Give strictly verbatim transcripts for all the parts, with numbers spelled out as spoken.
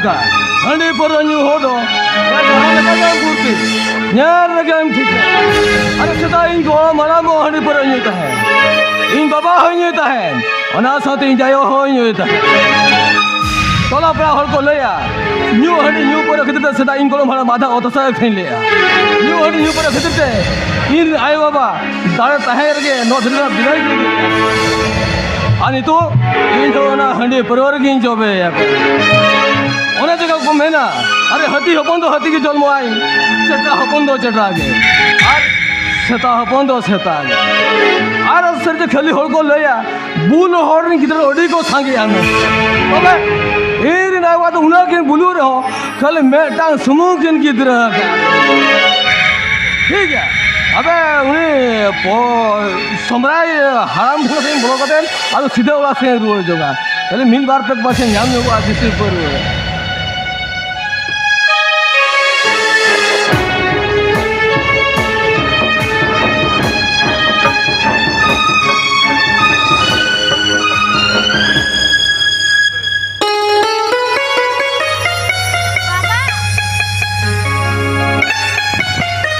ᱦᱟᱺᱰᱤ ᱯᱟᱹᱣᱨᱟᱹ ᱧᱩ ᱦᱚᱲ ᱫᱚ ᱡᱟᱦᱟᱸ ᱞᱮᱠᱟ ᱜᱮᱢ ᱯᱷᱩᱨᱛᱤ, ᱧᱮᱞ ᱨᱮᱜᱮᱢ ᱴᱷᱤᱠᱟ᱾ ᱟᱨ ᱥᱮᱫᱟᱭ ᱤᱧ ᱜᱚᱲᱚᱢ ᱦᱟᱲᱟᱢ ᱦᱚᱸ ᱦᱟᱺᱰᱤ ᱯᱟᱹᱣᱨᱟᱹ ᱧᱩᱭ ᱛᱟᱦᱮᱸᱫ, ᱤᱧ ᱵᱟᱵᱟ ᱦᱚᱸᱭ ᱧᱩᱭ ᱛᱟᱦᱮᱸᱫ, ᱚᱱᱟ ᱥᱟᱶᱛᱮ ᱤᱧ ᱟᱭᱳ ᱦᱚᱸᱭ ᱧᱩᱭ ᱛᱟᱦᱮᱸᱫ᱾ ᱴᱚᱞᱟ ᱯᱟᱲᱟ ᱦᱚᱲ ᱠᱚ ᱞᱟᱹᱭᱟ, ᱧᱩ ᱦᱟᱺᱰᱤ ᱧᱩ ᱯᱟᱹᱣᱨᱟᱹ ᱠᱷᱟᱹᱛᱤᱨ ᱛᱮ ᱥᱮᱫᱟᱭ ᱤᱧ ᱜᱚᱲᱚᱢ ᱦᱟᱲᱟᱢ ᱟᱫᱷᱟ ᱚᱛ ᱦᱟᱥᱟᱭ ᱟᱹᱠᱷᱨᱤᱧ ᱞᱮᱫᱼᱟ᱾ ᱧᱩ ᱦᱟᱺᱰᱤ ᱧᱩ ᱯᱟᱹᱣᱨᱟᱹ ᱠᱷᱟᱹᱛᱤᱨ ᱛᱮ ᱤᱧ ᱨᱮᱱ ᱟᱭᱳ ᱵᱟᱵᱟ ᱫᱟᱲᱮ ᱛᱟᱦᱮᱸ ᱨᱮᱜᱮ ᱱᱚᱣᱟ ᱫᱷᱟᱹᱨᱛᱤ ᱨᱮᱱᱟᱜ ᱵᱤᱫᱟᱹᱭ ᱠᱤᱱ ᱤᱫᱤ ᱠᱮᱫᱟ᱾ ᱟᱨ ᱱᱤᱛᱚᱜ ᱤᱧ ᱦᱚᱸ ᱚᱱᱟ ᱦᱟᱺᱰᱤ ᱯᱟᱹᱣᱨᱟᱹ ᱨᱮᱜᱮᱧ ᱡᱚᱵᱮᱭᱟ᱾ ᱚᱱᱟ ᱡᱟᱭᱜᱟ ᱠᱚ ᱢᱮᱱᱟ, ᱟᱨᱮ ᱦᱟᱹᱛᱤ ᱦᱚᱯᱚᱱ ᱫᱚ ᱦᱟᱹᱛᱤ ᱜᱮ ᱡᱚᱱᱢᱚᱜᱼᱟᱭ, ᱪᱮᱴᱨᱟ ᱦᱚᱯᱚᱱ ᱫᱚ ᱪᱮᱴᱨᱟ ᱜᱮ, ᱟᱨ ᱥᱮᱛᱟ ᱦᱚᱯᱚᱱ ᱫᱚ ᱥᱮᱛᱟ ᱜᱮ᱾ ᱟᱨ ᱥᱟᱹᱨᱤᱛᱮ ᱠᱷᱟᱹᱞᱤ ᱦᱚᱲ ᱠᱚ ᱞᱟᱹᱭᱟ, ᱵᱩᱞ ᱦᱚᱲ ᱨᱮᱱ ᱜᱤᱫᱽᱨᱟᱹ ᱟᱹᱰᱤ ᱠᱚ ᱥᱟᱸᱜᱮᱭᱟ᱾ ᱛᱚᱵᱮ ᱤᱧ ᱨᱮᱱ ᱟᱭᱳ ᱵᱟᱵᱟ ᱫᱚ ᱩᱱᱟᱹᱜ ᱠᱤᱱ ᱵᱩᱞᱩᱜ ᱨᱮᱦᱚᱸ, ᱠᱷᱟᱹᱞᱤ ᱢᱤᱫᱴᱟᱝ ᱥᱩᱢᱩᱝ ᱠᱤᱱ ᱜᱤᱫᱽᱨᱟᱹ ᱟᱠᱟᱫ᱾ ᱴᱷᱤᱠ ᱜᱮᱭᱟ, ᱟᱵᱮ ᱩᱱᱤ ᱯᱚ-, ᱥᱚᱢᱨᱟᱭ ᱦᱟᱲᱟᱢ ᱴᱷᱮᱱ ᱥᱮᱫ ᱵᱚᱞᱚ ᱠᱟᱛᱮ ᱟᱫᱚ ᱥᱤᱫᱷᱟᱹ ᱚᱲᱟᱜ ᱥᱮᱫ ᱨᱩᱣᱟᱹᱲ ᱡᱚᱝᱟ᱾ ᱛᱟᱦᱞᱮ ᱢᱤᱫ ᱵᱟᱨ ᱯᱮᱠ ᱯᱟᱥᱮ ᱧᱟᱢ ᱧᱚᱜᱚᱜᱼᱟ ᱫᱮᱥᱤ ᱯᱟᱹᱨᱣᱟᱹ᱾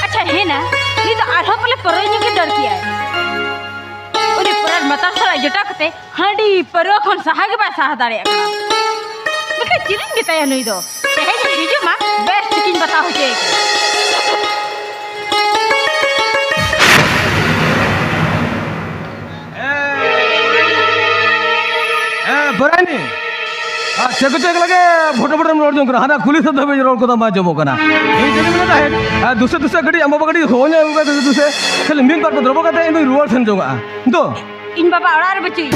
ᱟᱪᱪᱷᱟ, ᱦᱮᱱᱟ, ᱱᱤᱛ ᱫᱚ ᱟᱨᱦᱚᱸ ᱯᱟᱞᱮ ᱯᱟᱹᱣᱨᱟᱹ ᱧᱩ ᱜᱮ ᱫᱟᱹᱲ ᱠᱮᱜᱼᱟᱭ᱾ ᱩᱱᱤ ᱯᱚᱨᱟᱨ ᱢᱟᱛᱟᱞ ᱥᱟᱞᱟᱜ ᱡᱚᱴᱟᱣ ᱠᱟᱛᱮ ᱦᱟᱺᱰᱤ ᱯᱟᱹᱣᱨᱟᱹ ᱠᱷᱚᱱ ᱥᱟᱦᱟ ᱜᱮ ᱵᱟᱭ ᱥᱟᱦᱟ ᱫᱟᱲᱮᱭᱟᱜ ᱠᱟᱱᱟ᱾ ᱢᱮᱱᱠᱷᱟᱱ ᱪᱮᱫ ᱤᱧ ᱢᱮᱛᱟᱭᱟ ᱱᱩᱭ ᱫᱚ? ᱛᱮᱦᱮᱧ ᱤᱧ ᱦᱤᱡᱩᱜ ᱢᱟ, ᱵᱮᱥ ᱴᱷᱤᱠ ᱤᱧ ᱵᱟᱛᱟᱣ ᱦᱚᱪᱚᱭᱮ ᱠᱟᱱᱟ᱾ ᱦᱮᱸ, ᱵᱚᱨᱟᱭᱱᱤ᱾ ᱟᱨ ᱪᱮᱫ ᱠᱚᱪᱚ ᱮᱠᱞᱟ ᱜᱮ ᱵᱷᱚᱴᱚ ᱵᱷᱚᱴᱚᱢ ᱨᱚᱲ ᱡᱚᱝ ᱠᱟᱱᱟ? ᱦᱟᱱᱟ ᱠᱩᱞᱦᱤ ᱥᱮᱫ ᱫᱷᱟᱹᱵᱤᱡ ᱨᱚᱲ ᱠᱚᱫᱚ ᱵᱟᱝ ᱟᱸᱡᱚᱢᱚᱜ ᱠᱟᱱᱟ᱾ ᱤᱧ ᱪᱮᱫ ᱤᱧ ᱢᱮᱱᱮᱫ ᱛᱟᱦᱮᱸᱫ, ᱟᱨ ᱫᱩᱥᱮ ᱫᱩᱥᱮ ᱠᱟᱹᱴᱤᱡ ᱟᱢ ᱵᱟᱵᱟ ᱠᱟᱹᱴᱤᱡ ᱦᱚᱦᱚ ᱧᱚᱜ ᱟᱹᱜᱩ ᱠᱟᱛᱮ ᱫᱩᱥᱮ ᱠᱷᱟᱹᱞᱤ ᱢᱤᱫ ᱵᱟᱨ ᱯᱮ ᱫᱚᱨᱵᱚ ᱠᱟᱛᱮ ᱤᱧ ᱫᱚᱧ ᱨᱩᱣᱟᱹᱲ ᱥᱮᱱ ᱡᱚᱝᱟᱜᱼᱟ᱾ ᱫᱚ᱾ ᱤᱧ ᱵᱟᱵᱟ ᱚᱲᱟᱜ ᱨᱮ ᱵᱟᱹᱪᱩᱜ᱾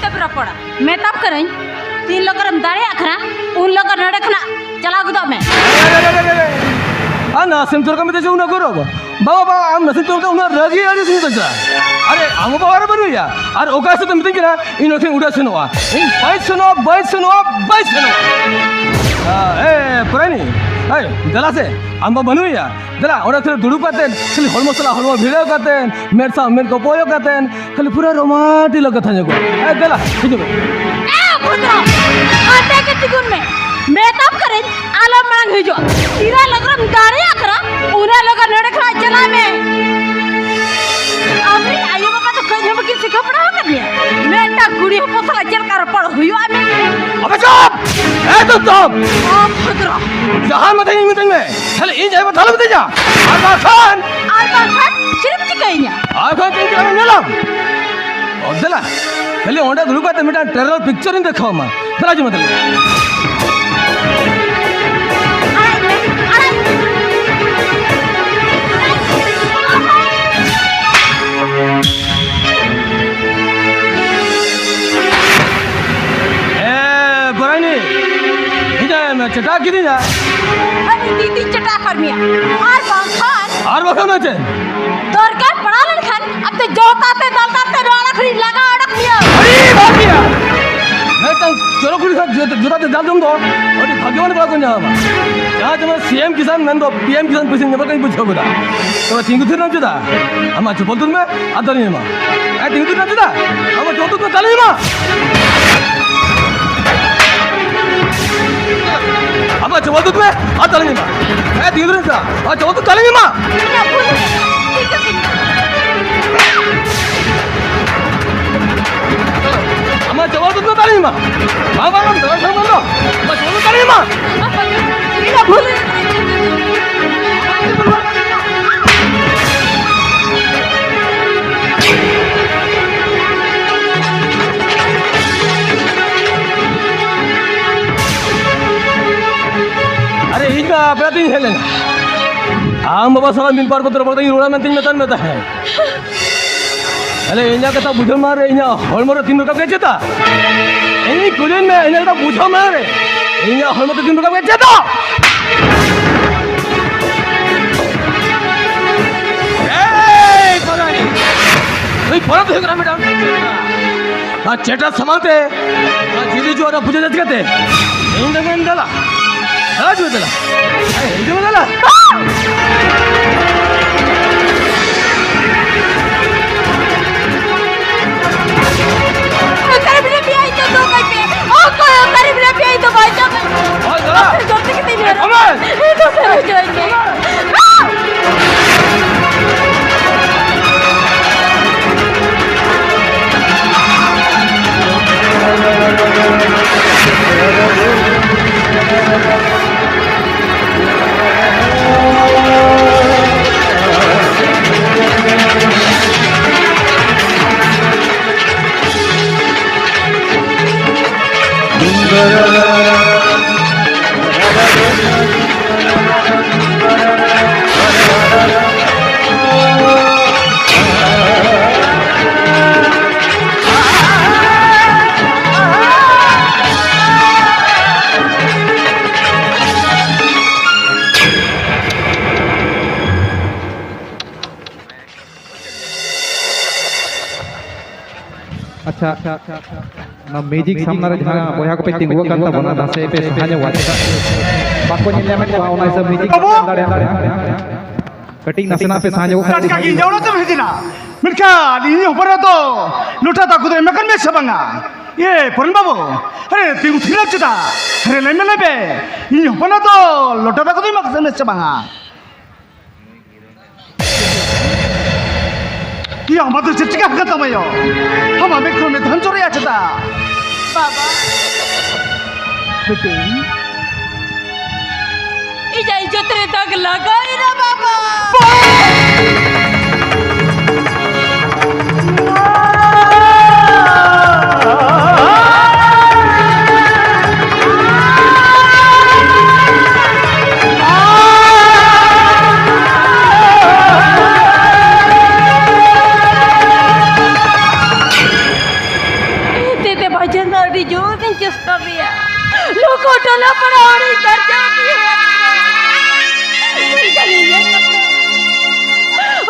ᱛᱮᱢ ᱨᱚᱯᱚᱲᱟ᱾ ᱢᱮᱛᱟᱢ ᱠᱟᱹᱱᱟᱹᱧ, ᱛᱤᱱ ᱞᱚᱜᱚᱱᱮᱢ ᱫᱟᱲᱮᱭᱟᱜ ᱠᱟᱱᱟ, ᱩᱱ ᱞᱚᱜᱚᱱ ᱱᱚᱰᱮ ᱠᱷᱚᱱᱟᱜ ᱪᱟᱞᱟᱣ ᱜᱚᱫᱚᱜ ᱢᱮ᱾ ᱟᱨ ᱱᱟᱥᱮᱢ ᱪᱚᱨᱠᱟ ᱢᱮᱛᱟ ᱪᱮ ᱩᱱᱟᱹᱜ ᱜᱚᱨᱚᱵ? ᱵᱟᱵᱟ, ᱵᱟᱵᱟ, ᱟᱢ ᱱᱟᱥᱮᱢ ᱪᱚᱨᱠᱟ ᱩᱱᱟᱹᱜ ᱨᱟᱹᱜᱤ ᱟᱹᱲᱤᱥ ᱢᱮᱛᱟ ᱪᱮ? ᱟᱨᱮ, ᱟᱢ ᱵᱟᱵᱟ ᱚᱲᱟᱜ ᱨᱮ ᱵᱟᱹᱱᱩᱭᱟ᱾ ᱟᱨ ᱚᱠᱟ ᱥᱮᱫ ᱮᱢ ᱢᱤᱛᱟᱹᱧ ᱠᱟᱱᱟ, ᱤᱧ ᱱᱚᱛᱮᱧ ᱩᱰᱟᱹ ᱥᱮᱱᱚᱜᱼᱟ᱾ ᱤᱧ ᱵᱟᱹᱧ ᱥᱮᱱᱚᱜᱼᱟ, ᱵᱟᱹᱧ ᱥᱮᱱᱚᱜᱼᱟ, ᱵᱟᱹᱧ ᱥᱮᱱᱚᱜᱼᱟ᱾ ᱟ, ᱮ, ᱯᱚᱨᱟᱭᱱᱤ, ᱮᱭ, ᱫᱮᱞᱟ ᱥᱮ, ᱟᱢ ᱵᱟ ᱵᱟᱹᱱᱩᱭᱟ᱾ ᱫᱮᱞᱟ, ᱚᱸᱰᱮ ᱠᱷᱟᱹᱞᱤ ᱫᱩᱲᱩᱵ ᱠᱟᱛᱮ, ᱠᱷᱟᱹᱞᱤ ᱦᱚᱲᱢᱚ ᱥᱟᱞᱟᱜ ᱦᱚᱲᱢᱚ ᱵᱷᱤᱲᱟᱹᱣ ᱠᱟᱛᱮ, ᱢᱮᱫ ᱥᱟᱶ ᱢᱮᱫ ᱠᱚ ᱠᱚᱭᱚᱜ ᱠᱟᱛᱮ, ᱠᱷᱟᱹᱞᱤ ᱯᱩᱨᱟᱹ ᱨᱳᱢᱟᱱᱴᱤᱠ ᱞᱮᱠᱟ ᱠᱟᱛᱷᱟ ᱧᱚᱜᱚᱜᱼᱟ᱾ ᱮᱭ, ᱫᱮᱞᱟ, ᱦᱤᱡᱩᱜ ᱢᱮ᱾ ᱮ ᱵᱷᱚᱫᱨᱚ, ᱚᱸᱰᱮ ᱜᱮ ᱛᱤᱸᱜᱩᱱ ᱢᱮ᱾ ᱢᱮᱛᱟᱢ ᱠᱟᱹᱱᱟᱹᱧ, ᱟᱞᱚᱢ ᱢᱟᱲᱟᱝ ᱦᱤᱡᱩᱜᱼᱟ᱾ ᱛᱤᱱᱟᱹᱜ ᱞᱚᱜᱚᱱᱮᱢ ᱫᱟᱲᱮᱭᱟᱜ ᱠᱟᱱᱟ, ᱩᱱᱟᱹᱜ ᱞᱚᱜᱚᱱ ᱱᱚᱰᱮ ᱠᱷᱚᱱᱟᱜ ᱪᱟᱞᱟᱜ ᱢᱮ᱾ ᱟᱢᱨᱮᱱ ᱟᱭᱳ ᱵᱟᱵᱟ ᱫᱚ ᱠᱟᱹᱡ ᱦᱚᱸ ᱵᱟᱹᱠᱤᱱ ᱥᱤᱠᱷᱟᱹᱣ ᱯᱟᱲᱦᱟᱣ ᱟᱠᱟᱫ ᱢᱮᱭᱟ? ᱢᱤᱫᱴᱟᱝ ᱠᱩᱲᱤ ᱦᱚᱯᱚᱱ ᱥᱟᱞᱟᱜ ᱪᱮᱫ ᱞᱮᱠᱟ ᱨᱚᱯᱚᱲ ᱦᱩᱭᱩᱜᱼᱟ ᱢᱮᱱᱛᱮ? ᱟᱵᱮ ᱪᱩᱯ! ᱮᱠᱫᱚᱢ ᱪᱩᱯ! ᱚ ᱵᱷᱚᱫᱨᱚ! ᱡᱟᱦᱟᱸ ᱢᱮᱛᱟᱹᱧ ᱢᱮᱛᱟᱹᱧ ᱢᱮ, ᱠᱷᱟᱹᱞᱤ ᱤᱧ ᱟᱭᱳ ᱵᱟᱵᱟ ᱫᱚ ᱟᱞᱚᱢ ᱢᱮᱛᱟᱹᱧᱟ᱾ ᱟᱨ ᱵᱟᱝᱠᱷᱟᱱ ᱟᱨ ᱵᱟᱝᱠᱷᱟᱱ ᱪᱮᱫ ᱮᱢ ᱪᱤᱠᱟᱹᱭᱤᱧᱟ? ᱟᱨ ᱵᱟᱝᱠᱷᱟᱱ ᱪᱮᱫ ᱮᱢ ᱧᱮᱞᱟᱢ? ᱚ, ᱫᱮᱞᱟ, ᱠᱷᱟᱹᱞᱤ ᱚᱸᱰᱮ ᱫᱩᱲᱩᱵ ᱠᱟᱛᱮ ᱢᱤᱫᱴᱟᱝ ᱴᱮᱨᱚᱨ ᱯᱤᱠᱪᱟᱨ ᱤᱧ ᱫᱮᱠᱷᱟᱣ ᱟᱢᱟ᱾ ᱫᱮᱞᱟ, ᱦᱤᱡᱩᱜ ᱢᱮ, ᱫᱮᱞᱟ᱾ ᱟᱲᱟᱜ ᱢᱮ, ᱟᱲᱟᱜ ᱢᱮ᱾ ᱮ, ᱵᱚᱨᱟᱭᱱᱤ, ᱤᱧ ᱮᱢ ᱪᱮᱴᱟ ᱠᱤᱫᱤᱧᱟ? ᱟᱹᱰᱤ ᱛᱤ ᱛᱤᱧ ᱪᱮᱴᱟ ᱟᱠᱟᱫ ᱢᱮᱭᱟ᱾ ᱟᱨ ᱵᱟᱝᱠᱷᱟᱱ ᱟᱨ ᱵᱟᱝᱠᱷᱟᱱ ᱫᱚ ᱪᱮᱫ? ᱫᱚᱨᱠᱟᱨ ᱯᱟᱲᱟᱣ ᱞᱮᱱᱠᱷᱟᱱ ᱟᱯᱮ ᱡᱚᱛᱟ ᱛᱮ ᱫᱟᱞ ᱫᱟᱞ ᱛᱮ ᱱᱚᱣᱟ ᱚᱲᱟᱜ ᱠᱷᱚᱱᱤᱧ ᱞᱟᱜᱟ ᱚᱰᱚᱠ ᱢᱮᱭᱟ᱾ ᱟᱹᱰᱤ ᱵᱷᱟᱹᱜᱤᱭᱟ᱾ ᱢᱤᱫᱴᱟᱝ ᱪᱚᱨᱚᱠ ᱠᱩᱲᱤ ᱥᱟᱶ ᱡᱚᱛᱟ ᱛᱮ ᱫᱟᱞ ᱡᱚᱢ ᱫᱚ ᱟᱹᱰᱤ ᱵᱷᱟᱜᱽᱭᱚᱵᱟᱱ ᱠᱚᱲᱟ ᱠᱚ ᱧᱟᱢᱟ᱾ ᱡᱟᱦᱟᱸ ᱡᱮᱢᱚᱱ ᱥᱤ ᱮᱢ ᱠᱤᱥᱟᱱ ᱢᱮᱱᱫᱚ ᱯᱤ ᱮᱢ ᱠᱤᱥᱟᱱ ᱯᱚᱭᱥᱟᱧ ᱧᱟᱢ ᱠᱟᱛᱮᱧ ᱵᱩᱡᱷᱟᱹᱣ ᱠᱮᱫᱟ᱾ ᱛᱚᱵᱮ ᱛᱤᱸᱜᱩ ᱛᱷᱤᱨ ᱱᱟᱢ ᱪᱮᱫᱟᱜ? ᱟᱢᱟᱜ ᱪᱚᱯᱚᱞ ᱛᱩᱫ ᱢᱮ, ᱟᱨ ᱫᱟᱞᱤᱧ ᱮᱢᱟ᱾ ᱦᱮᱸ, ᱛᱤᱸᱜᱩ ᱛᱷᱤᱨ ᱱᱟᱢ ᱪᱮᱫᱟᱜ? ᱟᱢᱟᱜ ᱪᱚᱯᱚᱞ ᱛᱩᱫ ᱢᱮ, ᱫᱟᱞᱤᱧ ᱮᱢᱟ᱾ ᱟᱢᱟᱜ ᱪᱚᱯᱚᱞ ᱛᱩᱫ ᱢᱮ, ᱟᱨ ᱫᱟᱞᱤᱧ ᱮᱢᱟ᱾ ᱦᱮᱸ, ᱛᱤᱸᱜᱩ ᱛᱷᱤᱨ ᱱᱟᱢ ᱪᱮᱫᱟᱜ? ᱟᱢᱟᱜ ᱪᱚᱯᱚᱞ ᱛᱩᱫ ᱫᱟᱞᱤᱧ ᱮᱢᱟ᱾ ᱟᱢᱟᱜ ᱪᱟᱵᱟ ᱩᱛᱟᱹᱨ ᱫᱚ ᱫᱟᱲᱮᱭᱟᱜ ᱢᱟ᱾ ᱵᱟᱝ, ᱵᱟᱝ, ᱵᱟᱝ, ᱫᱟᱲᱮ ᱠᱷᱟᱱ ᱵᱟᱝ ᱫᱚ᱾ ᱟᱢᱟᱜ ᱪᱟᱵᱟ ᱩᱛᱟᱹᱨ ᱫᱟᱲᱮᱭᱟᱜ ᱢᱟ᱾ ᱤᱧᱟᱹᱜ ᱵᱷᱩᱞ᱾ ᱟᱨᱮ, ᱤᱧ ᱢᱟ ᱟᱯᱱᱟ ᱛᱤᱧ ᱦᱮᱡ ᱞᱮᱱᱟ᱾ ᱟᱢ ᱵᱟᱵᱟ ᱥᱟᱞᱟᱜ ᱢᱤᱫ ᱵᱟᱨ ᱯᱚᱛᱨᱚ ᱵᱟᱨᱛᱟᱧ ᱨᱚᱲᱟ ᱢᱮᱱᱛᱮᱧ ᱢᱮᱛᱟᱫ ᱢᱮ ᱛᱟᱦᱮᱸᱫ᱾ ᱛᱟᱦᱞᱮ ᱤᱧᱟᱹᱜ ᱠᱟᱛᱷᱟ ᱵᱩᱡᱷᱟᱹᱣ ᱢᱟ ᱨᱮ, ᱤᱧᱟᱹᱜ ᱦᱚᱲᱢᱚ ᱨᱮ ᱛᱤᱱ ᱨᱚᱠᱚᱢ ᱜᱮ ᱪᱮᱛᱟ? ᱤᱧ ᱠᱩᱞᱤᱭᱮᱫ ᱢᱮ, ᱤᱧᱟᱹᱜ ᱠᱟᱛᱷᱟ ᱵᱩᱡᱷᱟᱹᱣ ᱢᱟ ᱨᱮ, ᱤᱧᱟᱹᱜ ᱦᱚᱲᱢᱚ ᱨᱮ ᱛᱤᱱ ᱨᱚᱠᱚᱢ ᱜᱮ ᱪᱮᱛᱟ? ᱮᱭ, ᱯᱚᱨᱟᱱᱤ! ᱱᱩᱭ ᱯᱚᱨᱟᱱᱤ ᱫᱚ ᱦᱩᱭᱩᱜ ᱠᱟᱱᱟ ᱢᱤᱫᱴᱟᱝ ᱟᱨ ᱪᱮᱴᱟ ᱥᱟᱢᱟᱝ ᱛᱮ ᱟᱨ ᱡᱤᱞᱤ ᱡᱩᱣᱟᱹ ᱨᱮ ᱯᱩᱡᱟᱹ ᱡᱟᱹᱛᱤ ᱠᱟᱛᱮ ᱤᱧ ᱫᱚ ᱢᱮᱱ ᱫᱟᱞᱟ᱾ ᱦᱤᱡᱩᱜ ᱢᱮ ᱫᱮᱞᱟ᱾ ᱦᱤᱡᱩᱜ ᱢᱮ ᱫᱮᱞᱟ᱾ ᱚᱠᱟᱨᱮ ᱢᱮᱱᱟᱜ ᱢᱮᱭᱟ? ᱤᱧ ᱫᱚ ᱫᱚᱦᱚ ᱠᱟᱹᱧ ᱢᱮ᱾ ᱚᱠᱚᱭ ᱚᱠᱟᱨᱮ ᱢᱮᱱᱟᱜ ᱢᱮᱭᱟ? ᱤᱧ ᱫᱚ ᱵᱟᱧᱪᱟᱣ ᱠᱟᱹᱧ ᱢᱮ᱾ ᱦᱳᱭ, ᱫᱮᱞᱟ᱾ ᱟᱯᱮ ᱡᱚᱢ ᱛᱮᱜᱮ ᱛᱤᱧ ᱦᱚᱯᱚᱱ ᱢᱟᱹᱭ! ᱤᱧ ᱫᱚ ᱥᱟᱹᱨᱤ ᱡᱚᱢ ᱢᱮ᱾ ᱟᱪᱪᱷᱟ, ᱚᱱᱟ ᱢᱤᱭᱩᱡᱤᱠ ᱥᱟᱢᱱᱟ ᱨᱮ ᱡᱟᱦᱟᱸ ᱵᱚᱭᱦᱟ ᱠᱚᱯᱮ ᱛᱤᱸᱜᱩ ᱟᱠᱟᱱ ᱛᱟᱵᱚᱱᱟ, ᱱᱟᱥᱮ ᱯᱮ ᱥᱟᱦᱟ ᱧᱚᱜᱚᱜᱼᱟ, ᱪᱮᱫᱟᱜ ᱵᱟᱠᱚ ᱧᱮᱞ ᱧᱟᱢᱮᱫ ᱠᱚᱣᱟ, ᱚᱱᱟ ᱦᱤᱥᱟᱹᱵ ᱢᱤᱭᱩᱡᱤᱠ ᱵᱟᱹᱵᱩ! ᱮᱢ ᱫᱟᱲᱮᱭᱟᱜᱼᱟ᱾ ᱠᱟᱹᱴᱤᱡ ᱱᱟᱥᱮᱱᱟᱜ ᱯᱮ ᱥᱟᱦᱟ ᱧᱚᱜᱚᱜ ᱠᱷᱟᱱ ᱟᱹᱰᱤ ᱴᱟᱴᱠᱟ ᱜᱮ ᱵᱷᱟᱹᱜᱤ᱾ ᱤᱧ ᱚᱲᱟᱜ ᱛᱮᱢ ᱦᱮᱡ ᱮᱱᱟ, ᱢᱮᱱᱠᱷᱟᱱ ᱤᱧ ᱦᱚᱯᱚᱱ ᱫᱚ ᱞᱚᱴᱟ ᱫᱟᱜ ᱠᱚᱫᱚ ᱮᱢ ᱟᱠᱟᱱ ᱢᱮᱭᱟ ᱥᱮ ᱵᱟᱝᱟ? ᱮ ᱯᱚᱨᱮᱱ ᱵᱟᱹᱵᱩ, ᱟᱨᱮ ᱛᱤᱸᱜᱩ ᱛᱷᱤᱨ ᱪᱮᱫᱟᱜ? ᱟᱨᱮ ᱞᱟᱹᱭ ᱢᱮ, ᱞᱟᱹᱭ ᱢᱮ, ᱤᱧ ᱦᱚᱯᱚᱱ ᱫᱚ ᱞᱚᱴᱟ ᱫᱟᱜ ᱠᱚᱫᱚ ᱮᱢ ᱟᱠᱟᱫ ᱢᱮᱭᱟ ᱥᱮ ᱵᱟᱝᱟ? ᱭᱟ, ᱟᱢᱟᱜ ᱫᱚ ᱪᱮᱫ ᱪᱤᱠᱟᱹ ᱟᱠᱟᱱ ᱛᱟᱢᱟ ᱭᱟ? ᱟᱢᱟᱜ ᱢᱮᱫ ᱠᱷᱚᱱ ᱢᱮᱫ ᱫᱷᱟᱱ ᱡᱚᱨᱚᱭᱟ ᱪᱮᱫᱟᱜ? ᱵᱟᱵᱟ᱾ ᱵᱤᱴᱤ᱾ ᱤᱧᱟᱜ ᱤᱡᱽᱡᱚᱛ ᱨᱮ ᱫᱟᱜ ᱞᱟᱜᱟᱣ ᱮᱱᱟ, ᱵᱟᱵᱟ᱾ ᱮᱱᱛᱮ ᱛᱮ ᱵᱟᱡᱟᱱ ᱫᱚ ᱟᱹᱰᱤ ᱡᱳᱨ ᱤᱧ ᱪᱮᱥᱴᱟ ᱞᱮᱭᱟ᱾ ᱞᱩᱠᱩ ᱴᱚᱞᱟ ᱯᱟᱲᱟ ᱦᱚᱲᱤᱧ ᱠᱟᱨᱡᱟᱣ ᱠᱮᱭᱟ᱾ ᱢᱮᱱᱠᱷᱟᱱ ᱤᱧᱟᱹᱜ ᱠᱟᱛᱷᱟ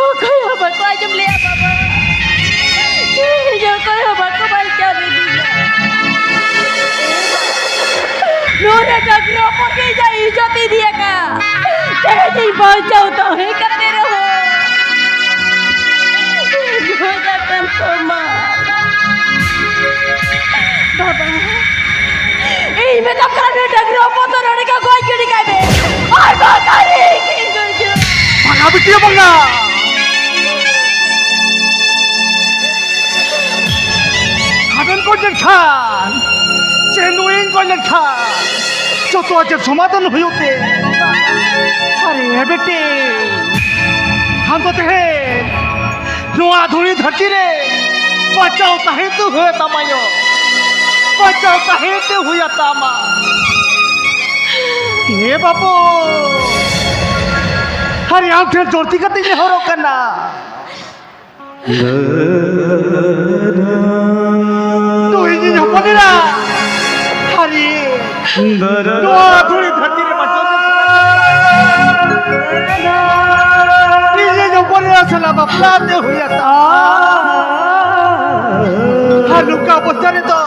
ᱚᱠᱚᱭ ᱦᱚᱸ ᱵᱟᱠᱚ ᱟᱸᱡᱚᱢ ᱞᱮᱭᱟ, ᱵᱟᱵᱟ᱾ ᱤᱧ ᱚᱠᱚᱭ ᱦᱚᱸ ᱵᱟᱠᱚ ᱵᱟᱧᱪᱟᱣ ᱞᱤᱫᱤᱧᱟ᱾ ᱱᱚᱣᱟ ᱰᱟᱹᱝᱨᱤ ᱦᱚᱯᱚᱱ ᱜᱮ ᱤᱧᱟᱹᱜ ᱤᱡᱽᱡᱚᱛ ᱤᱫᱤᱭᱟᱠᱟᱫ᱾ ᱛᱮᱦᱮᱧ ᱤᱧ ᱵᱟᱧᱪᱟᱣ ᱛᱟᱦᱮᱸ ᱠᱟᱛᱮ ᱨᱮᱦᱚᱸ ᱤᱧ ᱜᱚᱡ ᱟᱠᱟᱱ ᱛᱟᱢᱟ᱾ ᱵᱟᱵᱟ, ᱤᱧ ᱢᱮᱛᱟᱢ ᱠᱟᱱᱟ, ᱱᱩᱭ ᱰᱟᱹᱝᱨᱤ ᱦᱚᱯᱚᱱ ᱫᱚ ᱱᱚᱰᱮ ᱜᱮ ᱜᱚᱡ ᱜᱤᱰᱤ ᱠᱟᱭ ᱢᱮ᱾ ᱟᱨ ᱵᱟᱝᱠᱷᱟᱱ ᱤᱧ ᱜᱤᱧ ᱜᱚᱡᱚᱜ᱾ ᱵᱟᱝᱟ ᱵᱤᱴᱤᱭᱟ, ᱵᱟᱝᱟ᱾ ᱟᱵᱮᱱ ᱜᱚᱡ ᱞᱮᱱᱠᱷᱟᱱ ᱪᱮ ᱱᱩᱭᱤᱧ ᱜᱚᱡ ᱞᱮᱱᱠᱷᱟᱱ ᱡᱚᱛᱚᱣᱟᱜ ᱪᱮᱫ ᱥᱚᱢᱟᱫᱷᱟᱱ ᱦᱩᱭᱩᱜ ᱛᱮ? ᱟᱨᱮ ᱵᱤᱴᱤ, ᱟᱢ ᱫᱚ ᱛᱮᱦᱮᱧ ᱱᱚᱣᱟ ᱫᱷᱩᱲᱤ ᱫᱷᱟᱹᱨᱛᱤ ᱨᱮ ᱵᱟᱧᱪᱟᱣ ᱛᱟᱦᱮᱸ ᱛᱮ ᱦᱩᱭ ᱛᱟᱢᱟ ᱭᱳ, ᱵᱟᱧᱪᱟᱣ ᱛᱟᱦᱮᱸ ᱛᱮ ᱦᱩᱭ ᱛᱟᱢᱟ᱾ ᱦᱮ ᱵᱟᱹᱵᱩ, ᱟᱨ ᱟᱢ ᱴᱷᱮᱱ ᱡᱳᱨᱛᱤ ᱠᱟᱛᱮᱧ ᱱᱮᱦᱚᱨᱚᱜ ᱠᱟᱱᱟ᱾ ᱛᱚ ᱤᱧᱤᱧ ᱦᱚᱯᱚᱱ ᱮᱨᱟ, ᱟᱨ ᱱᱚᱣᱟ ᱫᱷᱩᱲᱤ ᱫᱷᱟᱹᱨᱛᱤ ᱨᱮ ᱵᱟᱧᱪᱟᱣ ᱛᱮ ᱤᱧᱤᱧ ᱦᱚᱯᱚᱱ ᱮᱨᱟ ᱥᱟᱞᱟᱜ ᱵᱟᱯᱞᱟ ᱛᱮ ᱦᱩᱭ ᱟᱠᱟᱱᱟ᱾ ᱟᱨ ᱱᱚᱝᱠᱟ ᱚᱵᱚᱥᱛᱟ ᱨᱮᱫᱚ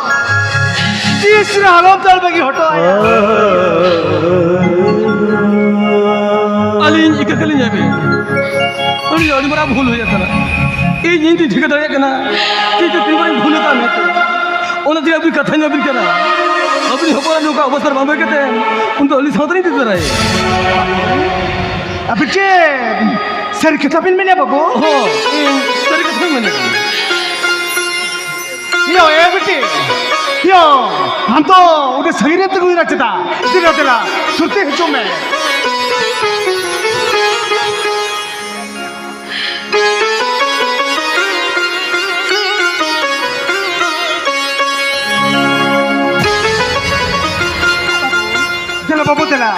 ᱛᱤᱥ ᱨᱮ ᱟᱞᱚᱢ ᱫᱟᱞ ᱵᱟᱹᱜᱤ ᱦᱚᱴᱚ ᱟᱭᱟ᱾ ᱟᱹᱞᱤᱧ ᱤᱠᱟᱹ ᱠᱟᱹᱞᱤᱧ ᱧᱟᱢᱮ᱾ ᱟᱹᱰᱤ, ᱟᱹᱰᱤ ᱢᱟᱨᱟᱝ ᱵᱷᱩᱞ ᱦᱩᱭ ᱟᱠᱟᱱᱟ᱾ ᱤᱧ, ᱤᱧ ᱛᱤᱧ ᱴᱷᱤᱠᱟᱹ ᱫᱟᱲᱮᱭᱟᱜ ᱠᱟᱱᱟ ᱡᱮ ᱤᱧ ᱫᱚ ᱛᱤᱱ ᱢᱟᱨᱟᱝ ᱵᱷᱩᱞ ᱟᱠᱟᱫ ᱢᱮᱱᱛᱮ᱾ ᱚᱱᱟ ᱛᱮᱜᱮ ᱟᱹᱵᱤᱱ ᱠᱟᱛᱷᱟᱧ ᱮᱢᱟᱵᱤᱱ ᱠᱟᱱᱟ᱾ ᱟᱹᱵᱤᱱ ᱦᱚᱯᱚᱱ ᱱᱚᱝᱠᱟ ᱚᱵᱚᱥᱛᱟ ᱨᱮ ᱵᱟᱝ ᱦᱩᱭ ᱠᱟᱛᱮ ᱩᱱᱤ ᱫᱚ ᱟᱹᱞᱤᱧ ᱥᱟᱶ ᱛᱮᱞᱤᱧ ᱤᱫᱤ ᱛᱚᱨᱟᱭᱮ᱾ ᱟᱹᱵᱤᱱ ᱪᱮᱫ ᱥᱟᱹᱨᱤ ᱠᱟᱛᱷᱟ ᱵᱤᱱ ᱢᱮᱱᱮᱫᱼᱟ ᱵᱟᱹᱵᱩ? ᱦᱚᱸ, ᱤᱧ ᱥᱟᱹᱨᱤ ᱠᱟᱛᱷᱟᱧ ᱢᱮᱱᱮᱫᱼᱟ᱾ ᱭᱳ, ᱮ ᱵᱤᱴᱤ, ᱭᱳ, ᱟᱢ ᱫᱚ ᱚᱸᱰᱮ ᱥᱟᱺᱜᱤᱧ ᱨᱮ ᱛᱤᱸᱜᱩᱭᱮᱱᱟ ᱪᱮᱫᱟᱜ? ᱫᱮᱞᱟ, ᱫᱮᱞᱟ, ᱥᱩᱨᱛᱮ ᱦᱤᱡᱩᱜ ᱢᱮ᱾ ᱫᱮᱞᱟ ᱵᱟᱹᱵᱩ, ᱫᱮᱞᱟ,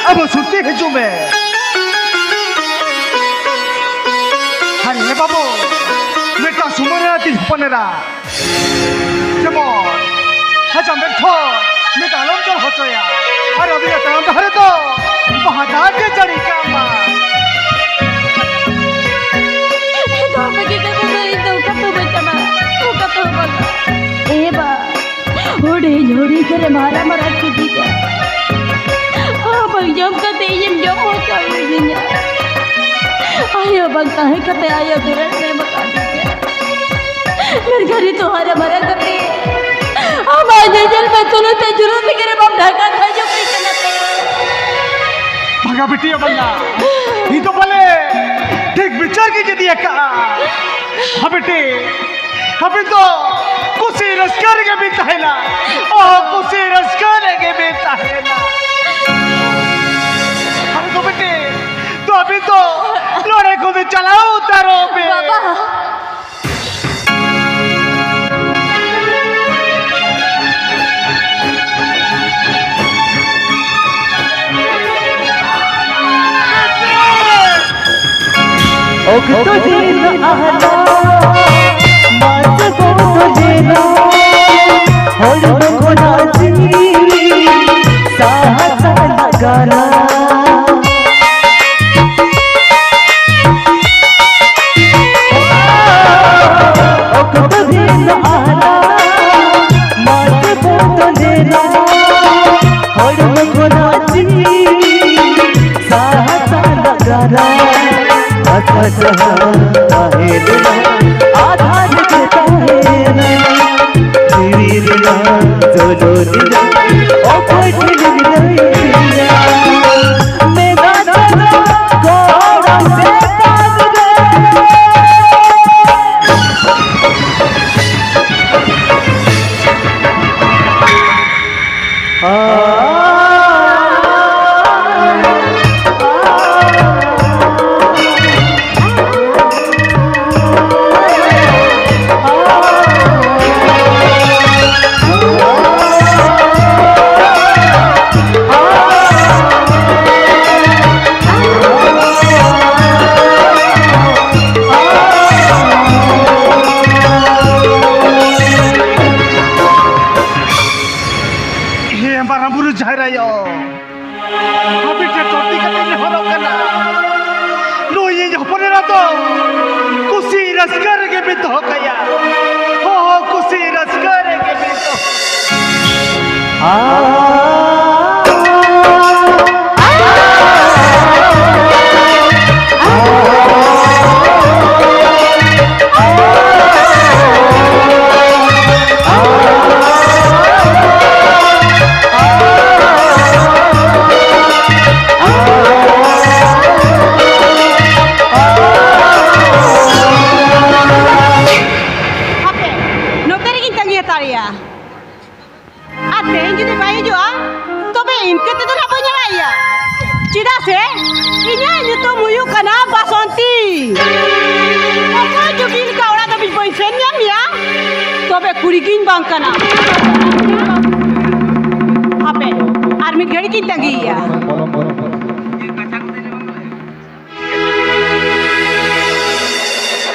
ᱟᱵᱚ ᱥᱩᱨᱛᱮ ᱦᱤᱡᱩᱜ ᱢᱮ᱾ ᱟᱨ ᱦᱮ ᱵᱟᱹᱵᱩ, ᱢᱤᱫᱴᱟᱝ ᱥᱚᱢᱚᱭ ᱨᱮ ᱛᱤᱧ ᱦᱚᱯᱚᱱ ᱮᱨᱟ᱾ ᱡᱮᱢᱚᱱ ᱦᱟᱡᱟᱢ ᱵᱮᱨ ᱠᱷᱚᱱ ᱢᱤᱫ ᱟᱞᱚᱢ ᱡᱚᱲ ᱦᱚᱪᱚᱭᱟ᱾ ᱟᱨ ᱟᱹᱵᱤᱱᱟᱜ ᱛᱟᱲᱟᱢ ᱰᱟᱦᱟᱨ ᱨᱮᱫᱚ ᱵᱟᱦᱟ ᱰᱟᱦᱟᱨ ᱜᱮ ᱡᱟᱹᱲᱤ ᱠᱟᱜ ᱢᱟ᱾ ᱤᱧ ᱫᱚ ᱚᱠᱟ ᱛᱮᱦᱚᱸ ᱵᱟᱹᱧ ᱪᱟᱞᱟᱜᱼᱟ, ᱚᱠᱟ ᱛᱮᱦᱚᱸ ᱵᱟᱝ᱾ ᱮ ᱵᱟ, ᱦᱩᱰᱤᱧ ᱦᱩᱰᱤᱧ ᱨᱮ ᱢᱟᱨᱟᱝ ᱢᱟᱨᱟᱝ ᱠᱚ ᱡᱤᱡᱟ᱾ ᱵᱟᱝ ᱛᱟᱦᱮᱸ ᱠᱟᱛᱮ ᱟᱭᱳ ᱫᱩᱞᱟᱹᱲ ᱢᱮ ᱵᱟᱠᱟ ᱫᱤᱫᱤ᱾ ᱢᱮᱱᱠᱷᱟᱱ ᱱᱤᱛᱚᱜ ᱦᱟᱨᱟ ᱢᱟᱨᱟᱝ ᱠᱟᱛᱮ ᱟᱢᱟᱜ ᱧᱮᱧᱮᱞ ᱢᱮ ᱛᱩᱞᱩᱡ ᱛᱮ ᱡᱩᱞᱩᱢ ᱨᱮᱜᱮ ᱨᱮ ᱵᱟᱢ ᱰᱷᱟᱠᱟ ᱠᱷᱟᱡᱚ ᱠᱟᱹᱧ ᱠᱟᱱᱟ ᱛᱮ᱾ ᱵᱷᱟᱜᱟ ᱵᱤᱴᱤ ᱵᱟᱝᱟ, ᱤᱧ ᱫᱚ ᱵᱚᱞᱮ ᱴᱷᱤᱠ ᱵᱤᱪᱟᱹᱨ ᱜᱮ ᱡᱩᱫᱤ ᱟᱠᱟᱜᱼᱟ᱾ ᱦᱟ ᱵᱤᱴᱤ, ᱟᱹᱵᱤᱱ ᱫᱚ ᱠᱩᱥᱤ ᱨᱟᱹᱥᱠᱟᱹ ᱨᱮᱜᱮ ᱵᱤᱱ ᱛᱟᱦᱮᱱᱟ᱾ ᱚ, ᱠᱩᱥᱤ ᱨᱟᱹᱥᱠᱟᱹ ᱨᱮᱜᱮ ᱵᱤᱱ ᱛᱟᱦᱮᱱᱟ᱾ ᱟᱨ ᱫᱚ ᱵᱤᱴᱤ, ᱫᱚ ᱟᱹᱵᱤᱱ ᱫᱚ ᱱᱚᱰᱮ ᱠᱷᱚᱱ ᱫᱚ ᱪᱟᱞᱟᱣ ᱩᱛᱟᱹᱨᱚᱜ ᱵᱤᱱ᱾ ᱵᱟᱵᱟ᱾ ᱚᱠᱛᱚ ᱫᱤᱱ ᱟᱦᱞᱟ ᱢᱟᱥ ᱵᱚᱫᱚᱞ ᱮᱱᱟ, ᱦᱚᱲᱢᱚ ᱠᱷᱚᱱᱟᱜ ᱡᱤᱣᱤ ᱥᱟᱦᱟ ᱥᱟᱦᱟ ᱞᱟᱜᱟᱱᱟ᱾ ᱚᱠᱛᱚ ᱫᱤᱱ ᱟᱦᱞᱟ ᱢᱟᱥ ᱵᱚᱫᱚᱞ ᱮᱱᱟ, ᱦᱚᱲᱢᱚ ᱠᱷᱚᱱᱟᱜ ᱡᱤᱣᱤ ᱥᱟᱦᱟ ᱥᱟᱦᱟ ᱞᱟᱜᱟᱱᱟ᱾ ᱟᱥᱟ ᱡᱟᱦᱟᱸ ᱛᱟᱦᱮᱸ ᱞᱮᱱᱟ, ᱟᱫᱷᱟᱨ ᱜᱮ ᱛᱟᱦᱮᱸ ᱞᱮᱱᱟ᱾ ᱡᱤᱣᱤ ᱨᱮᱱᱟᱜ ᱡᱚᱞᱚ ᱨᱮᱱᱟᱜ ᱚᱠᱚᱭ ᱴᱷᱮᱱ ᱞᱟᱹᱭ ᱛᱤᱧᱟ? ᱢᱮᱱᱟᱜ ᱡᱟᱭᱜᱟ ᱜᱚᱲᱚ ᱪᱮᱛᱟᱱ ᱨᱮ᱾ ᱦᱮ ᱢᱟᱨᱟᱝ ᱵᱩᱨᱩ ᱡᱟᱦᱮᱨ ᱟᱭᱳ, ᱟᱹᱵᱤᱱ ᱴᱷᱮᱱ ᱛᱚᱨᱛᱤ ᱠᱟᱛᱮ ᱱᱮᱦᱚᱨᱚᱜ ᱠᱟᱱᱟ, ᱱᱩᱭ ᱤᱧ ᱦᱚᱯᱚᱱ ᱮᱨᱟ ᱫᱚ ᱠᱩᱥᱤ ᱨᱟᱹᱥᱠᱟᱹ ᱨᱮᱜᱮ ᱵᱤᱱ ᱫᱚᱦᱚ ᱠᱟᱭᱟ᱾ ᱦᱚᱸ, ᱦᱚᱸ, ᱠᱩᱥᱤ ᱨᱟᱹᱥᱠᱟᱹ ᱨᱮᱜᱮ ᱵᱤᱱ ᱫᱚᱦᱚ ᱠᱟᱭᱟ᱾ ᱪᱮᱫᱟᱜ ᱥᱮ ᱤᱧᱟᱹᱜ ᱧᱩᱛᱩᱢ ᱦᱩᱭᱩᱜ ᱠᱟᱱᱟ ᱵᱟᱥᱚᱱᱛᱤ᱾ ᱚᱠᱚᱭ ᱡᱩᱫᱤ ᱞᱮᱠᱟ ᱚᱲᱟᱜ ᱫᱷᱟᱹᱵᱤᱡ ᱵᱟᱹᱧ ᱥᱮᱱ ᱧᱟᱢ ᱢᱮᱭᱟ, ᱛᱚᱵᱮ ᱠᱩᱲᱤ ᱜᱤᱧ ᱵᱟᱝ ᱠᱟᱱᱟ᱾ ᱦᱟᱯᱮ, ᱟᱨ ᱢᱤᱫ ᱜᱷᱟᱹᱲᱤᱡ ᱤᱧ ᱛᱟᱺᱜᱤᱭᱮᱭᱟ᱾